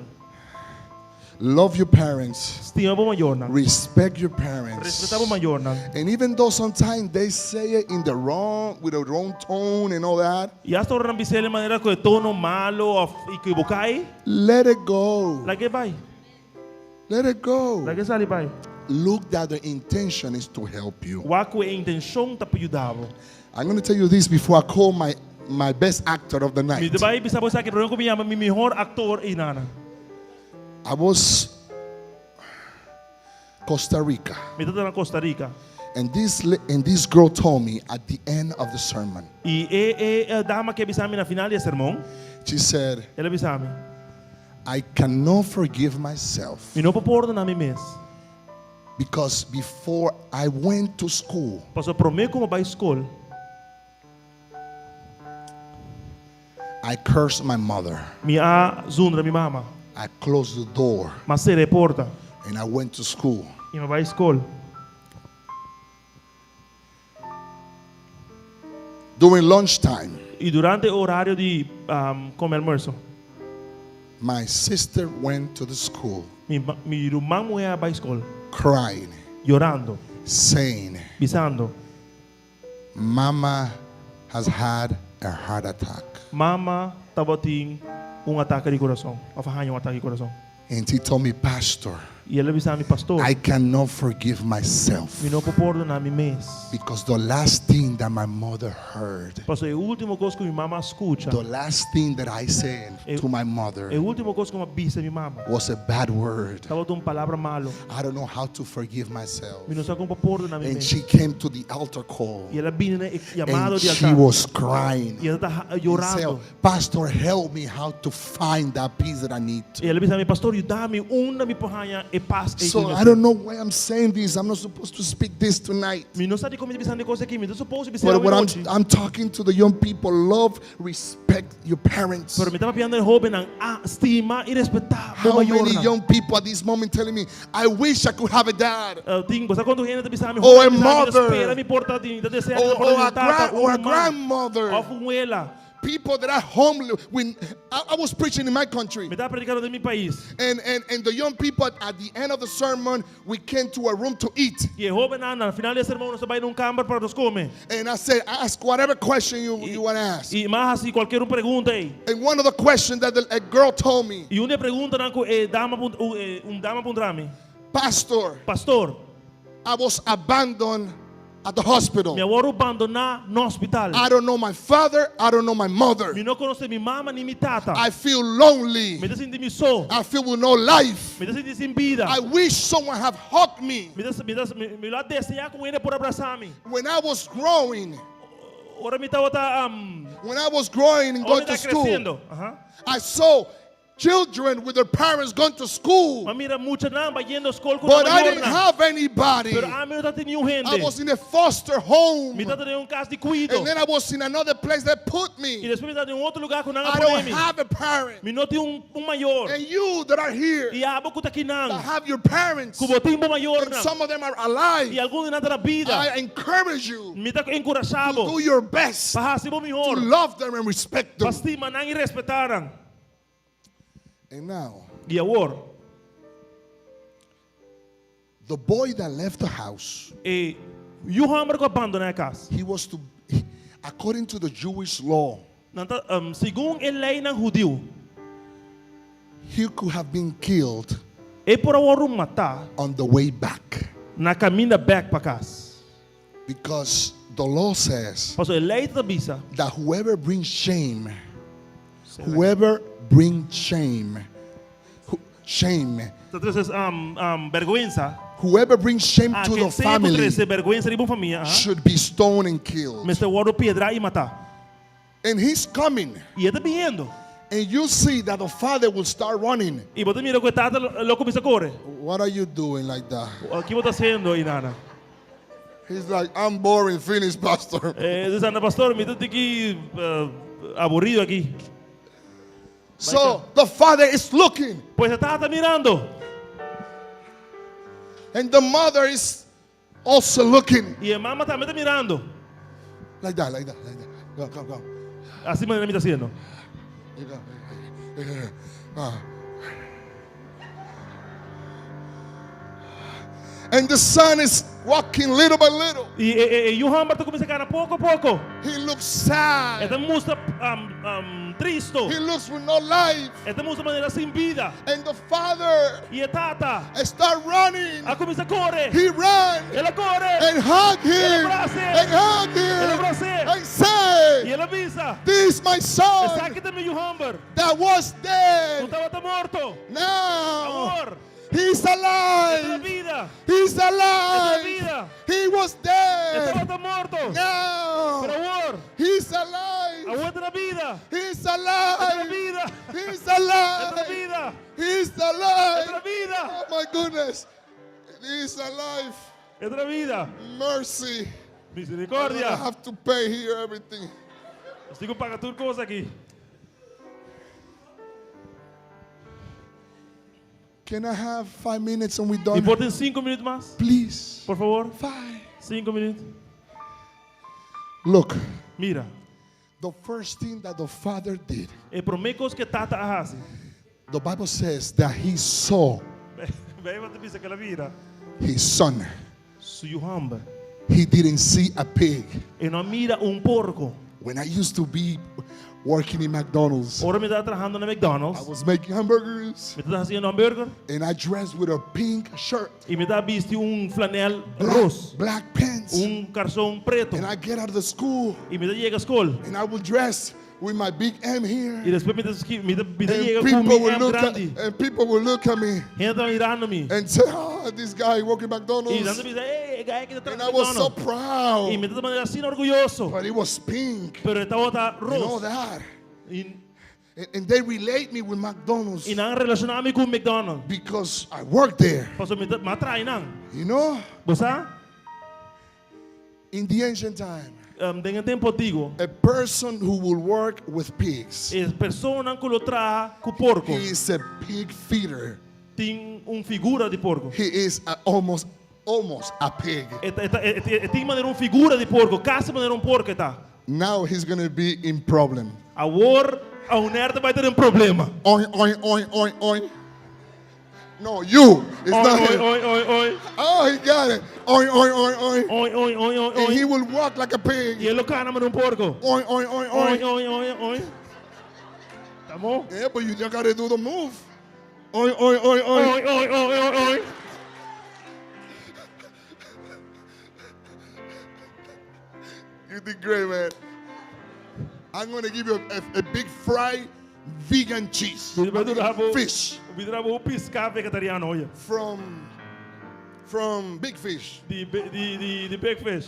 Love your parents. Stima bo mayornan. Respect your parents. Respetá bo mayornan. And even though sometimes they say it in the wrong, with the wrong tone and all that, I asta ora nan bis'é den manera ku tono malu òf ekivoká, let it go. Lag'é bai. Let it go. Lag'é sali bai. Look that the intention is to help you. Wak ku e intenshon ta pa yuda bo. I'm going to tell you this before I call my, my best actor of the Mi night. ta bai bisa bo esaki promé ku mi yama mi mihó aktor einan. I was Costa Rica. Mi tabata na Costa Rica. And this, and this girl told me at the end of the sermon, I e, e, e dama aki a bisa mi na final di e sermon, she said, el a bisa mi. I cannot forgive myself Mi no por pordoná mi mes. because before I went to school, Pasobra promé ku m'a bai skol, I cursed my mother. mi a zundra mi mama. I closed the door M'a sera e porta. and I went to school. I m'a bai skol. During lunchtime, I durante e orario di um, kome almuerso, my sister went to the school mi, mi ruman muhé a bai skol, crying, yorando, saying, bisando, Mama has had a heart attack. Mama tabatin un atake di kurason, òf a haña un atake di kurason. And he told me, Pastor, I el a bisa mi pastor, I cannot forgive myself mi no por pordoná mi mes. because the last thing that my mother heard, Pasobra e último kos ku mi mama a skucha, the last thing that I said to my mother e último kos ku m'a bisa mi mama, was a bad word. tabata un palabra malu. I don't know how to forgive myself. Mi no sa kon pa pordoná mi And mes. she came to the altar call I el a bini na e yamada and di she altar. was crying. I e tabata And yorando. said, Pastor, help me how to find that peace that I need. I el a bisa mi pastor, yuda mi unda mi por haña e pas ei So I don't know why I'm saying this. I'm not supposed to speak this tonight. Mi no sa dikon mi ta bisando e kos aki, mi no ta supposed bisa But what I'm, nochi. I'm talking to the young people, love, respect your parents. Pero mi ta papiando ku e hóbennan, ah, stima i respetá bo How many mayornan. young people at this moment telling me, I wish I could have a dad Tin, bo sa kuantu hende ta bisa mi, Or a hóben, bisa mi, mother. spera mi por ta tin, deseá or, por or a, ta tata, or a un ruman, grandmother òf un wela. People that are homeless. When I was preaching in my country. Mi tabata predikando den mi pais. And the young people at the end of the sermon, we came to a room to eat. I e hóbennan, na final di e sermon, nos a bai na un kamber pa nos kome. And I said, ask whatever question you want to ask. I m'a hasi kualkier un pregunta ei. And one of the questions that a girl told me, I un di e preguntanan ku e dama un dama puntra mi. Pastor, Pastor. I was abandoned at the hospital. Mi a wòrdu bandoná na hospital. I don't know my father, I don't know my mother. Mi no konosé mi mama ni mi tata. I feel lonely. Mi ta sinti mi so. I feel with no life. Mi ta sinti sin bida. I wish someone have hugged me. Mi ta mi ta mi lo a deseá ku hende por abrasá mi. When I was growing, Ora mi tabata when I was growing and ora going mi ta to school, kresiendo. Aha. I saw children with their parents going to school. M'a mira muchanan bayendo skol ku But nan I didn't mayornan. have anybody. Pero ami no tabatin niun hende. I was in a foster home. Mi tabata den un kas di kuido. And then I was in another place that put me. I despues mi tabata den un otro lugá ku nan a I pone don't mi. have a parent. Mi no tin un, un mayor. And you that are here I abo ku ta akinan. that have your parents. Ku bo tin bo mayornan. And some of them are alive. I algun di nan ta na bida. I encourage you. Mi ta enkurashá bo. To do your best. Pa hasi bo mihor. To love them and respect them. Pa stima nan i respetá nan. And now. I awor. The boy that left the house. E yu hòmber ku a bandoná e kas. He was to, according to the Jewish law. Nan ta, segun e leinan hudiu. He could have been killed. E por a wòrdu matá. On the way back. Na kaminda bèk pa kas. Because the law says. Pasobra e lei ta bisa. That whoever brings shame. Whoever brings shame. Shame. Ta trese bèrgwensa. Whoever brings shame Ah, to ken the sea ku family trese bèrgwensa riba un famia, aha. should be stoned and killed. Mester wòrdu piedrá i matá. And he's coming. I e ta biniendo. And you see that the father will start running. I bo ta mira ku e tata lo kuminsá kore. What are you doing like that? Ki bo ta hasiendo ainana? He's like, I'm boring, finish, pastor. E ta bisa, pastor, mi ta tiki aburido aki. So the father is looking. Pues e tata ta mirando. And the mother is also looking. I e mama tambe ta mirando. Like that, like that, like that. Go, go, go. Asina manera mi ta hasiendo. And the son is walking little by little. I e, e, e yu hòmber ta kuminsá kana poko poko. He looks sad. E ta mustra um, um, tristo. He looks with no life. E ta mustra manera sin bida. And the father I e tata start running. a kuminsá kore. He ran. El a kore. And hug him. El a bras'é. And hug him. El a bras'é. And say, I el a bisa. This my son. Esaki ta mi yu hòmber. That was dead. Ku tabata morto. Now. Awor. He's alive. E ta na bida. He's E ta na alive. bida. He was dead. E tabata morto. Now. Pero awor. He's alive. Awor e ta na bida. He's E ta na alive. bida. He's E ta alive. na bida. He's E ta alive. na bida. Oh my goodness. He's alive. E ta na bida. Mercy. Misericordia. I have to pay here everything. Nos tin ku paga tur kos aki. Can I have five minutes and we done? Mi por tin sinku minüt mas? Please. Por favor. Five. Sinku minüt. Look. Mira. The first thing that the father did. E promé kos ku e tata a hasi. The Bible says that he saw. Beibel ta bisa ku el a mira. His son. Su yu hòmber. He didn't see a pig. E no a mira un porko. When I used to be working in McDonald's, Ora mi tabata trahando na McDonald's. I was making hamburgers. Mi tabata hasiendo hamburger. And I dressed with a pink shirt. I mi tabata bisti un flanel Black, ros. black pants. Un karson pretu. And I get out of the school. I mi ta yega skol. And I will dress with my big M here. I despues mi ta mi ta mi ta And yega ku people mi will M look at, grandi. and people will look at me Hende ta mirando mi. and say, oh, this guy working McDonald's. I nan ta bisa, hey, e guy aki ta And traha I was so McDonald's. proud. I mi ta manera asina orguyoso. But it was pink. Pero e tabata You know ros. that. I, And, and they relate me with McDonald's i nan a relashoná mi ku McDonald's. because I work there. Pasobra mi ta m'a traha einan. You know? Bo sa? In the ancient time, Den e tempu antiguo, a person who will work with pigs, e personanan ku lo traha ku porko, he is a pig feeder. tin un figura di porko. He is a, almost, almost a pig. E, ta, e, ta, e, e, e tin manera un figura di porko, kasi manera un porko e ta. Now he's going to be in problem. Awor Auner ta bai ta den problema. Oin, oin, oin, oin, oin. No, you. It's Oin, not oin, him. oin, oin, oin. Oh, he got it. Oin, oin, oin, oin. Oin, oin, oin, oin, And he oin. will walk like a pig. I e lo kana manera un porko. Oin, oin, oin, Oin, oin. oin, oin, oin. Tamo? Yeah, but you just got to do the move. Oin, oin, oin, oin. Oin, oin, oin, oin, oin. You did great, man. I'm going to give you a big fried vegan cheese. Mi ta duna bo Fish Mi ta duna bo piská vegetariano, oye. from Big Fish. Di di di di Big Fish.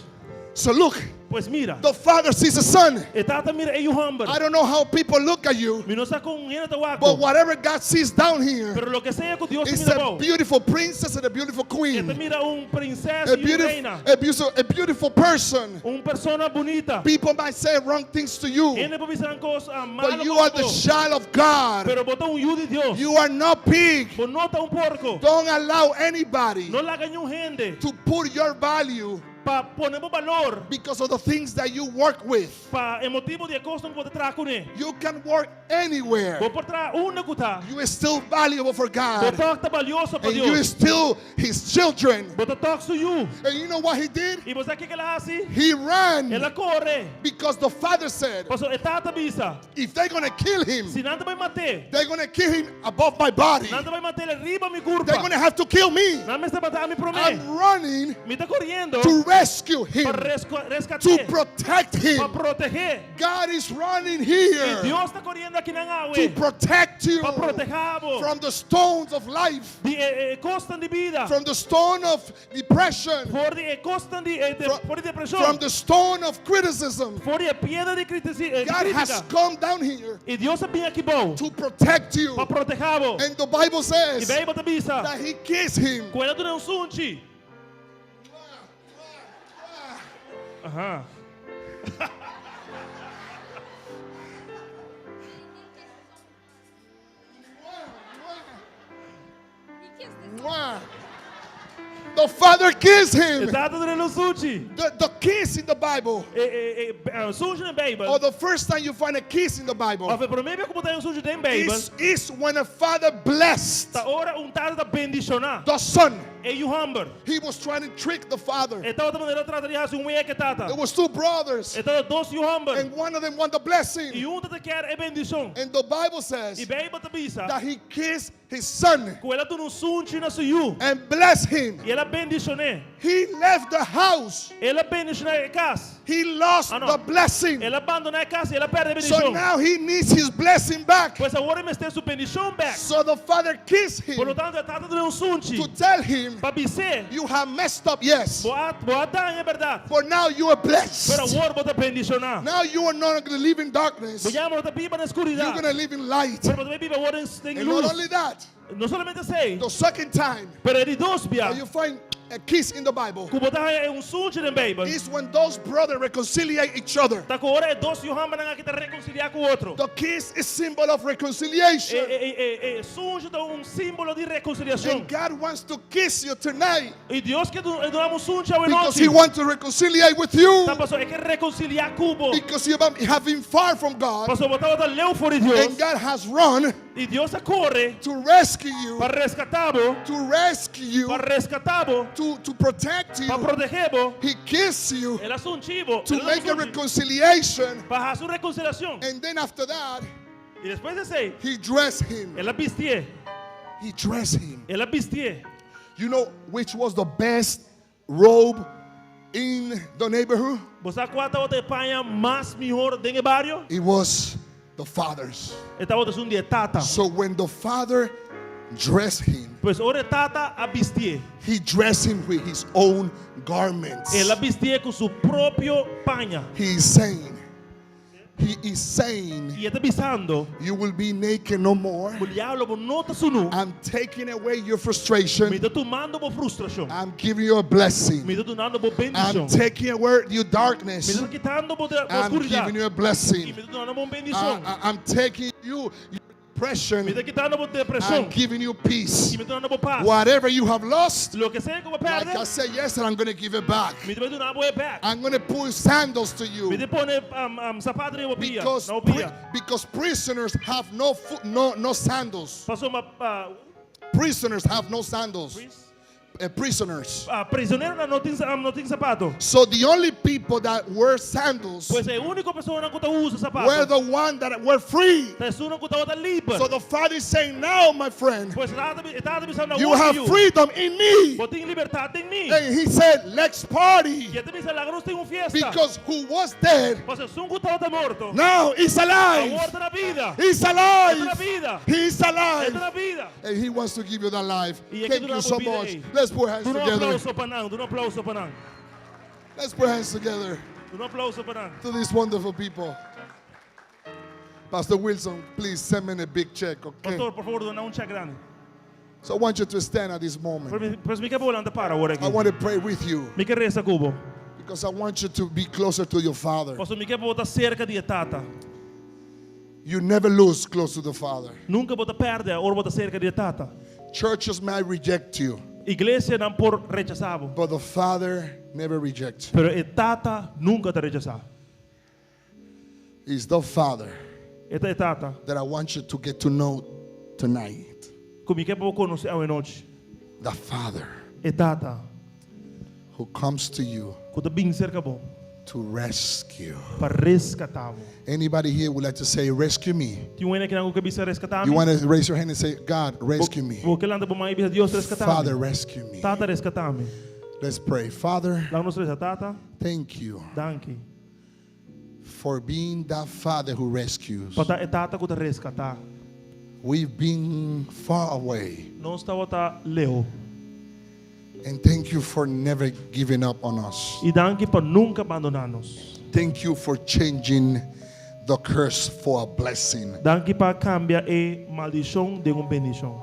So look, Pues mira, the father sees a son. e tata mira e yu hòmber. I don't know how people look at you, Mi no sa kon hende ta wak but bo. whatever God sees down here Pero loke sea ku Dios ta is mira a abou. beautiful princess and a beautiful E ta queen. mira un prinsesa A i un beautiful, reina. a beautiful, a beautiful person. Un persona bunita. People might say wrong things to you, Hende por bisa nan kos ah, but malo you are the kontra bo. child of God. Pero bo ta un yu di Dios. You are not pig. Bo no ta un porko. Don't allow anybody No laga niun hende to put your value pa pone bo balor because of the things that you work with. pa e motibu di e kosnan ku bo ta traha kuné. You can work anywhere. Bo por traha unda ku ta. You are still valuable for Bo God. tòg ta balioso pa And you are Dios. still his children. Bo ta tòg su yu. And you know what he did? I bo sa kiko el a hasi? He ran El a kore. because the father said, Pasobra e tata a bisa, if they're going to kill him, si nan ta bai mat'é, they're going to kill him above my body. nan ta bai mat'é riba mi They're kurpa. going to have to kill me. Nan mester mata mi promé. I'm running Mi ta koriendo to rescue him, pa to reskat'é, protect pa him. proteh'é. God is running I here Dios ta koriendo akinan awe to protect you pa protehá bo from the stones of life, di e, e kosnan di bida, from the stone of depression, for di e kosnan di e, de, for di depreshon, from the stone of criticism. for di e piedra di kritisi, eh, di God has krítika. come down here I Dios a bin aki bou to protect you. pa protehá bo. And the Bible I says Beibel ta bisa that he kissed him. ku el a dun'é un sunchi. Aha. Mwah. The father kissed E him. tata a dun'é un sunchi. The kiss in the Bible, E, e, e, eh, sunchi den Beibel. or the first time you find a kiss in the Bible, Òf e promé bes ku bo ta haña un sunchi den Beibel, is when a father blessed ta ora un tata ta bendishoná the son. e yu hòmber. He was trying to trick the father. E tabata manera trata di hasi un wega ku e tata. There was two brothers, E tabata dos yu hòmber. and one of them won the I blessing. un tabata kier e bendishon. And the Bible I says Beibel ta bisa that he kissed his son ku el a duna un sunchi na su yu. and blessed him. I el a bendishon'é. He left the house. El a bendishoná e kas. He lost Ah, no. the blessing. El a bandoná e kas i el a pèrdè e So bendishon. now he needs his blessing back. Pues awor e mester su bendishon bèk. So the father kissed Por lo him tanto, e tata a dun'é un sunchi to tell him, pa bis'é, You have messed up, yes. bo a bo a daña, bèrdat. But now you are Pero blessed. awor bo ta bendishoná. Now you are not going to live in darkness. Bo ya no ta biba den You're skuridat. going to live in light. Pero bo ta bai biba awor den den And not lus. only that, No solamente esei, the second time pero e di dos bia that you find a kiss in the Bible ku bo ta haña un sunchi den Beibel. is when those brothers reconciliate each other. Ta ku ora e dos yu hòmbernan aki ta rekonsiliá ku otro. The kiss is symbol of E, reconciliation. e, e, e, e sunchi ta un símbolo di rekonsiliashon. And God wants to kiss you tonight I Dios ke duna bo un sunchi awe because nochi. He wants to reconciliate with you Ta pasobra e ke rekonsiliá ku bo. because you have been far from God Pasobra bo tabata leu for di Dios. and God has run I Dios a kore to rescue you, pa reskatá bo, to rescue you, pa reskatá bo, to protect pa you. protehá bo. He kissed you El a sunchi bo, to el a make a sunchi reconciliation. pa hasi un rekonsiliashon. And then after that, I despues di esei, he dressed him. el a bistié, He dressed him. el a bistié. You know which was the best robe in the neighborhood? Bo sa kua tabata e paña mas mihó den e bario? It was the father's. E tabata esun di e tata. So when the father dressed him, Pues ora e tata a bistié, he dressed him with his own garments. el a bistié ku su propio paña. He is saying, he is saying, I e ta bisando, you will be naked no more. ku ya lo bo no ta sunú. I'm taking away your frustration. Mi ta tumando bo frustrashon. I'm giving you a blessing. Mi ta dunando bo I'm bendishon. taking away your Mi darkness. ta kitando bo, bo I'm skuridat. giving you a I blessing. mi ta dunando bo un bendishon. I, am taking you your depression Mi ta kitando bo depreshon. and giving you peace. I mi ta duna bo pas. Whatever you have lost, Loke sea ku bo like pèrdè, I said yesterday, I'm going to give it back. mi ta bai duna bo e bèk. I'm going to put sandals to Mi you. ta pone sapato riba bo pia, Because, na bo pia. because prisoners have no, foot, no, no sandals. Pasobra Prisoners have no sandals. Prisoners. Prisoneronan no tin no tin sapato. So the only people that wear sandals Pues e úniko personanan ku ta usa sapato were the one that were free. ta esunnan ku tabata liber. So the Father is saying, now, my friend, Pues e tata e tata bisa na you wor have yu, freedom in me. Bo tin libertat den mi. And he said, let's party. I e ta bisa laga nos tin un fiesta. Because who was dead Pasobra esun ku tabata morto now is alive. awor ta na bida. He's E ta na alive. bida. He's E ta alive. na bida. And he wants to give you that life. I e ke Thank duna you so bo bida much. ei. Let's put hands Duna un together. aplauso pa nan, duna un aplauso pa nan. Let's put hands together Duna un aplauso pa nan. to these wonderful people. Pastor Wilson, please send me a big check, okay? Pastor, por fabor, duna un chèk grandi. So I want you to stand at this moment. Pues mi ke pa bo lanta para awor I aki. want to pray with you Mi ke resa ku bo. because I want you to be closer to your Father. Pasobra mi ke pa bo ta serka di e Tata. You never lose close to the Father. Nunka bo ta pèrdè ora bo ta serka di e Tata. Churches might reject you. Iglesianan por rechasá bo. But the Father never rejects. Pero e Tata nunka ta rechasá. He's the Father. E ta e Tata. That I want you to get to know tonight. Ku mi ke pa bo konosé awenochi. The Father. E Tata. Who comes to you. Ku ta bin serka bo. To rescue. Pa reskatá bo. Anybody here would like to say, rescue me? Tin un hende akinan ku ke bisa reskatá mi? You want to raise your hand and say, God, rescue me. Bo ke lanta bo man i bisa, Dios reskatá mi. Father, rescue me. Tata reskatá mi. Let's pray. Father, Laga nos resa, Tata. Thank you. Danki. For being that Father who rescues. Pa ta e Tata ku ta reskatá. We've been far away. Nos tabata leu. And thank you for never giving up on us. I danki pa nunka bandoná nos. Thank you for changing the curse for a blessing. Danki pa kambia e maldishon den un bendishon.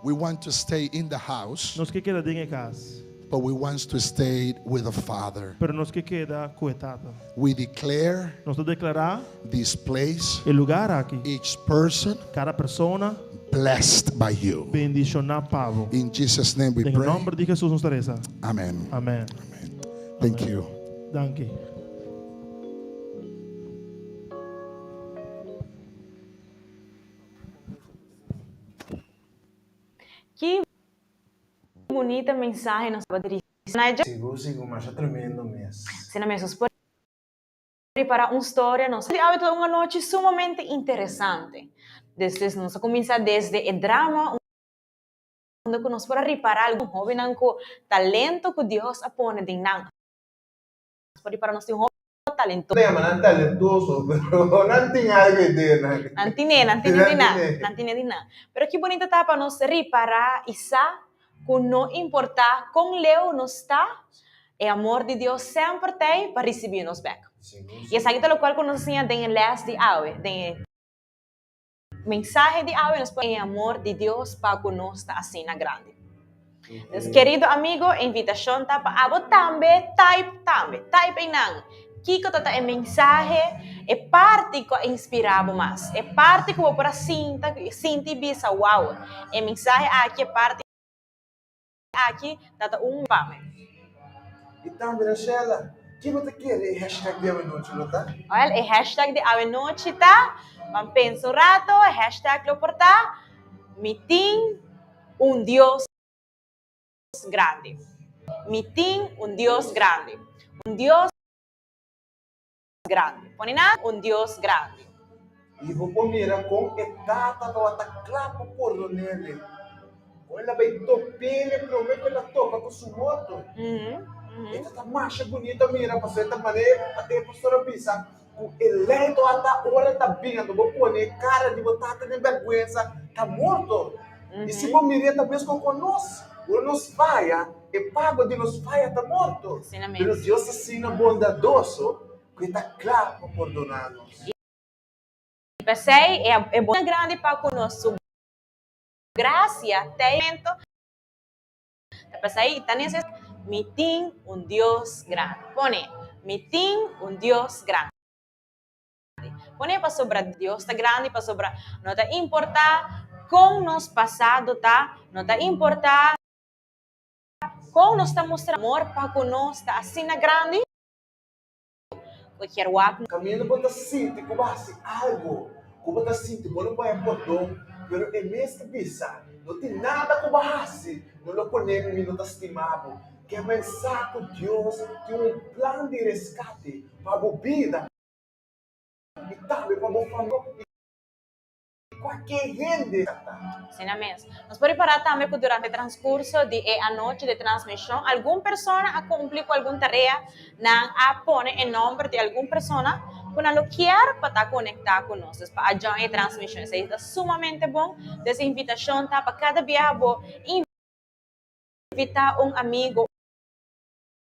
We want to stay in the house. Nos ke keda den e kas. But we want to stay with the Father. Pero nos ke keda ku e Tata. We declare Nos ta deklará this place, e lugar aki, each person, kada persona, blessed by you. Bendishoná pa bo. In Jesus name we Den e pray. nòmber di Hesus nos ta resa. Amen. Amen. Amen. Thank you. Danki. Ki bunita mensahe nos tabata dirigí na dje. Sigur sigur masha tremendo mes. Asina mes nos por prepará un storia nos di awe ta un anochi sumamente interesante. Despues nos a kuminsá desde e drama unda ku nos por a ripará algun hóbennan ku talento ku Dios a pone den nan. Nos por ripará nos tin hopi talentoso. Ta yama nan talentoso, pero nan tin algu e den nan. Nan tine, nan tine di nan, nan tine di nan. Pero ki bunita ta pa nos ripará i sa ku no importá kon leu nos ta, e amor di Dios semper ta ei pa risibí nos bèk. I esaki ta lokual ku nos a siña den e lès di awe, den e mensahe di awe nos por e amor di Dios pa ku nos ta asina grandi. Dus kerido amigo, e invitashon ta pa abo tambe type tambe. Type einan kiko ta ta e mensahe, e parti ku a inspirá bo mas, e parti ku bo por a sinta, sinti i bisa wow, e mensahe aki, e parti aki ta ta un pa mi. I tambe Rashella, kiko ta kere e hashtag di awenochi lo ta? Well, e hashtag di awenochi ta, ban pensa un rato, e hashtag lo por ta, Mi tin un Dios grandi. Mi tin un Dios grandi. Un Dios grandi. Pone nan, un Dios grandi. I bo por mira kon e tata tabata kla pa pordon'é. Kon el a bai top'é promé ku el a topa ku su morto. E ta ta masha bunita mira pasobra e ta manera e pastor a bisa ku e lei tabata ora e ta bin anto bo pone e kara di bo tata den bèrgwensa ta morto. I si bo mir'é ta meskos ku nos, ora nos faya e pago di nos faya ta morto. Pero Dios ta asina bondadoso ku e ta kla pa pordoná nos. I p'esei e bon grandi pa ku nos su grasia ta e momento ta p'esei ta neses mi tin un Dios grandi. Pone, Mi tin un Dios grandi. Pone pasobra Dios ta grandi, pasobra no ta importá kon nos pasado ta, no ta importá kon nos ta mustra amor pa ku nos ta asina grandi. Ku kier wak. Kaminda bo ta sinti ku bo a hasi algu ku bo ta sinti bo no por haña pordon, pero e mes ta bisa, No tin nada ku bo a hasi no lo pone mi no ta stima bo. Ke mensa ku Dios tin un plan di reskate pa bo bida i tambe pa bo famia i kualke hende ta. Asina mes. Nos por ripará tambe ku durante transkurso di e anochi di transmishon algun persona a kumpli ku algun tarea. Nan a pone e nòmber di algun persona ku nan lo kier pa ta konektá ku nos, dus pa a join e transmishon. Esei ta sumamente bon. Dus e invitashon ta pa kada biaha bo invitá un amigu o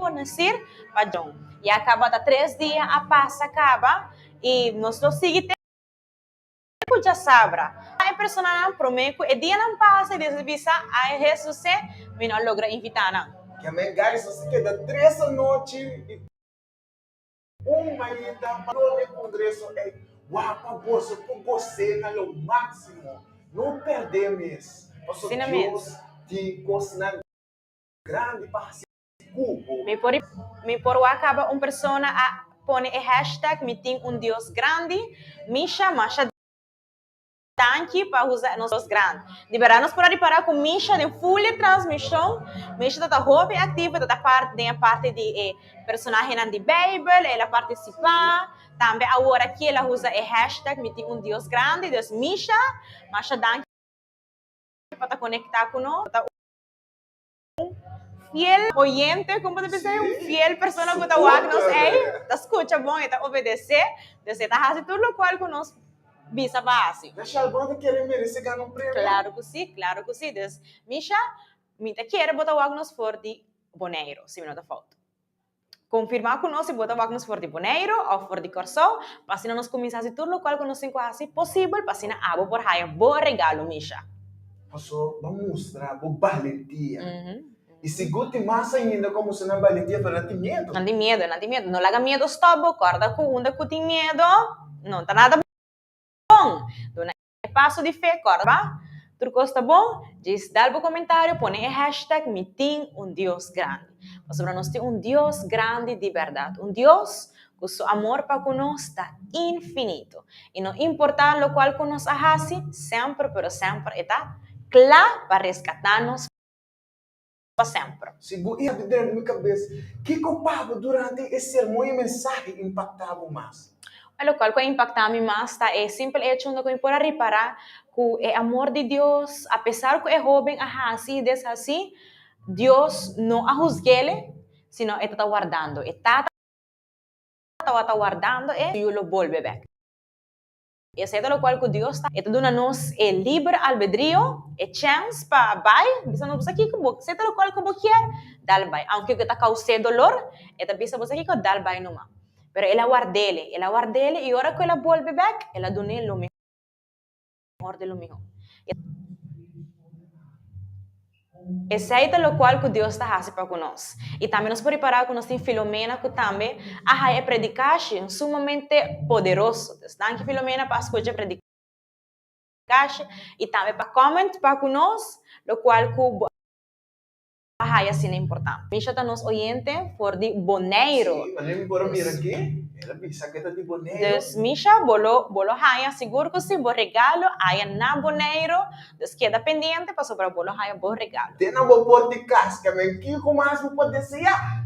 konosir pa join. Ya kaba ta tres dia a pasa kaba i nos lo sigui te ku djasabra. E personanan promé ku e dianan pasa i Dios a bisa, Ai Hesus e, mi no a logra invitá nan. Kiamen guys nos a keda tres anochi i un mainta pa logra e kongreso ei. Wak pa boso por gos'é na lo máksimo. No pèrdè mes, pasobra Dios tin kosnan grandi pa hasi ku bo. Mi por mi por wak kaba un persona a pone e hashtag mi tin un Dios grandi, Misha masha danki pa usa nos Dios grandi. Di berdad nos por a ripara ku Misha den full e transmishon, Misha ta ta hopi aktivo, e ta ta part den e parti di e personahenan di Bijbel, el a partisipa, tambe awor aki el a usa e hashtag mi tin un Dios grandi, dus Misha masha danki pa ta konekta ku nos. Ta un fiel oyente, como ta bisa? Un fiel persona cu ta wak nos ey, ta scucha bon, e ta obedece, dus e ta haci tur locual cu nos bisa pa haci. Michelle, bo no ta kere merece gana un premio? Claro cu si, claro cu si. Dus, Misha, mi ta kere bo ta wak nos for di Boneiro, si mi no ta fout. Konfirmá ku nos si bo ta wak nos for di Boneiru òf for di Kòrsou, pa asina nos kuminsá hasi tur lokual ku nos tin ku hasi posibel pa asina abo por haña bo regalo, Misha. Paso bo a mustra bo balentia. I sigur tin mas ainda ku a mustra nan balentia pero nan tin miedu. Nan tin miedu, nan tin miedu. No laga miedu stòp bo. Kòrda ku unda ku tin miedu no ta nada bon. Duna E paso di fe, kòrda ba, tur kos ta bon, djis dal bo komentario, pone e hashtag mi tin un Dios grandi. Pasobra nos tin un Dios grandi di bèrdat, un Dios ku su amor pa ku nos ta infinito. I no importá lokual ku nos a hasi, semper pero semper e ta kla pa reskatá nos pa semper. Si bo i den mi kabes, kiko pa bo durante e sermon i mensahe impaktá bo mas? E lokual ku a impaktá mi mas ta e simpel echo unda ku mi por a ripará ku e amor di Dios, apesar ku e hóben a hasi i deshasí, Dios no a husg'el, sino e ta wardando. E Tata tabata wardando e yu lo bolbe bèk. Esei ta lokual ku Dios ta. E ta duna nos e liber albedrio, e chèns pa bai, bisa nos, Bo sa kiko? Bo sa ta lokual ku bo kier, dal bai. Aunke ku e ta kous'é dolor, e ta bisa, Bo sa kiko? Dal bai numa. Pero el a ward'é, el a ward'é, i ora ku el a bolbe bèk, el a dun'é lo mihor di lo mihor. Esei ta lokual ku Dios ta hasi pa ku nos. I tambe nos por ripará ku nos tin Filomena ku tambe a haya e predikashi sumamente poderoso. Dus danki Filomena pa a skucha e predikashi i tambe pa comment pa ku nos lokual ku bo a haya asina importante. Misha ta nos oyente for di Boneiru. Sí, manera mi por a mira aki, el a bisa ku e ta di Boneiru. Dus Misha, bo lo bo lo haña sigur ku si bo regalo aya na Boneiru. Dus keda pendiente pasobra bo lo haña bo regalo. Te na bo por di kas, ke men kiko mas bo por deseá?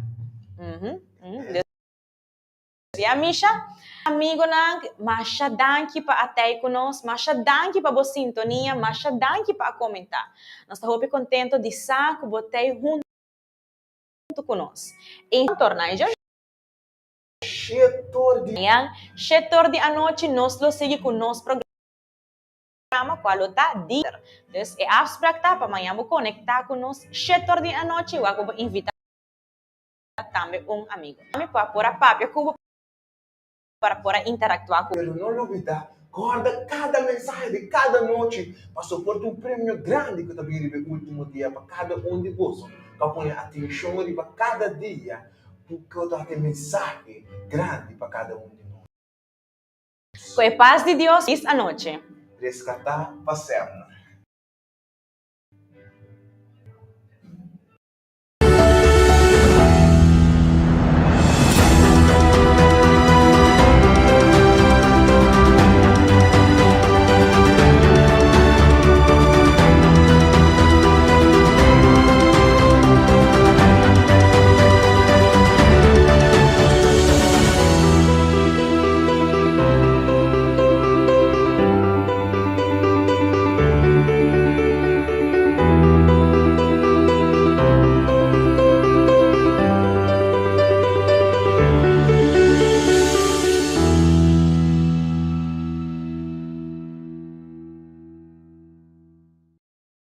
Ya Misha, amigonan, masha danki pa a tei ku nos, masha danki pa bo sintonia, masha danki pa a komentá. Nos ta hopi kontento di sa ku bo tei huntu ku nos. I torna e Shetor di. Mañan, shetor di anochi, nos lo sigui ku nos programa kual lo ta di. Dus e afsprak ta pa mañan bo konektá ku nos shetor di anochi, wak ku bo invitá. tambe un amigo. Mi pa por a papia ku bo, para por a interaktuá ku bo. Pero no lubidá, kòrda kada mensahe di kada nochi, pasobra por ta un premio grandi ku ta bin riba e último dia pa kada un di boso ku a pone atenshon riba kada dia ku ta e mensahe grandi pa kada un di nos. Ku e pas di Dios, felis anochi. Reskatá pa semper.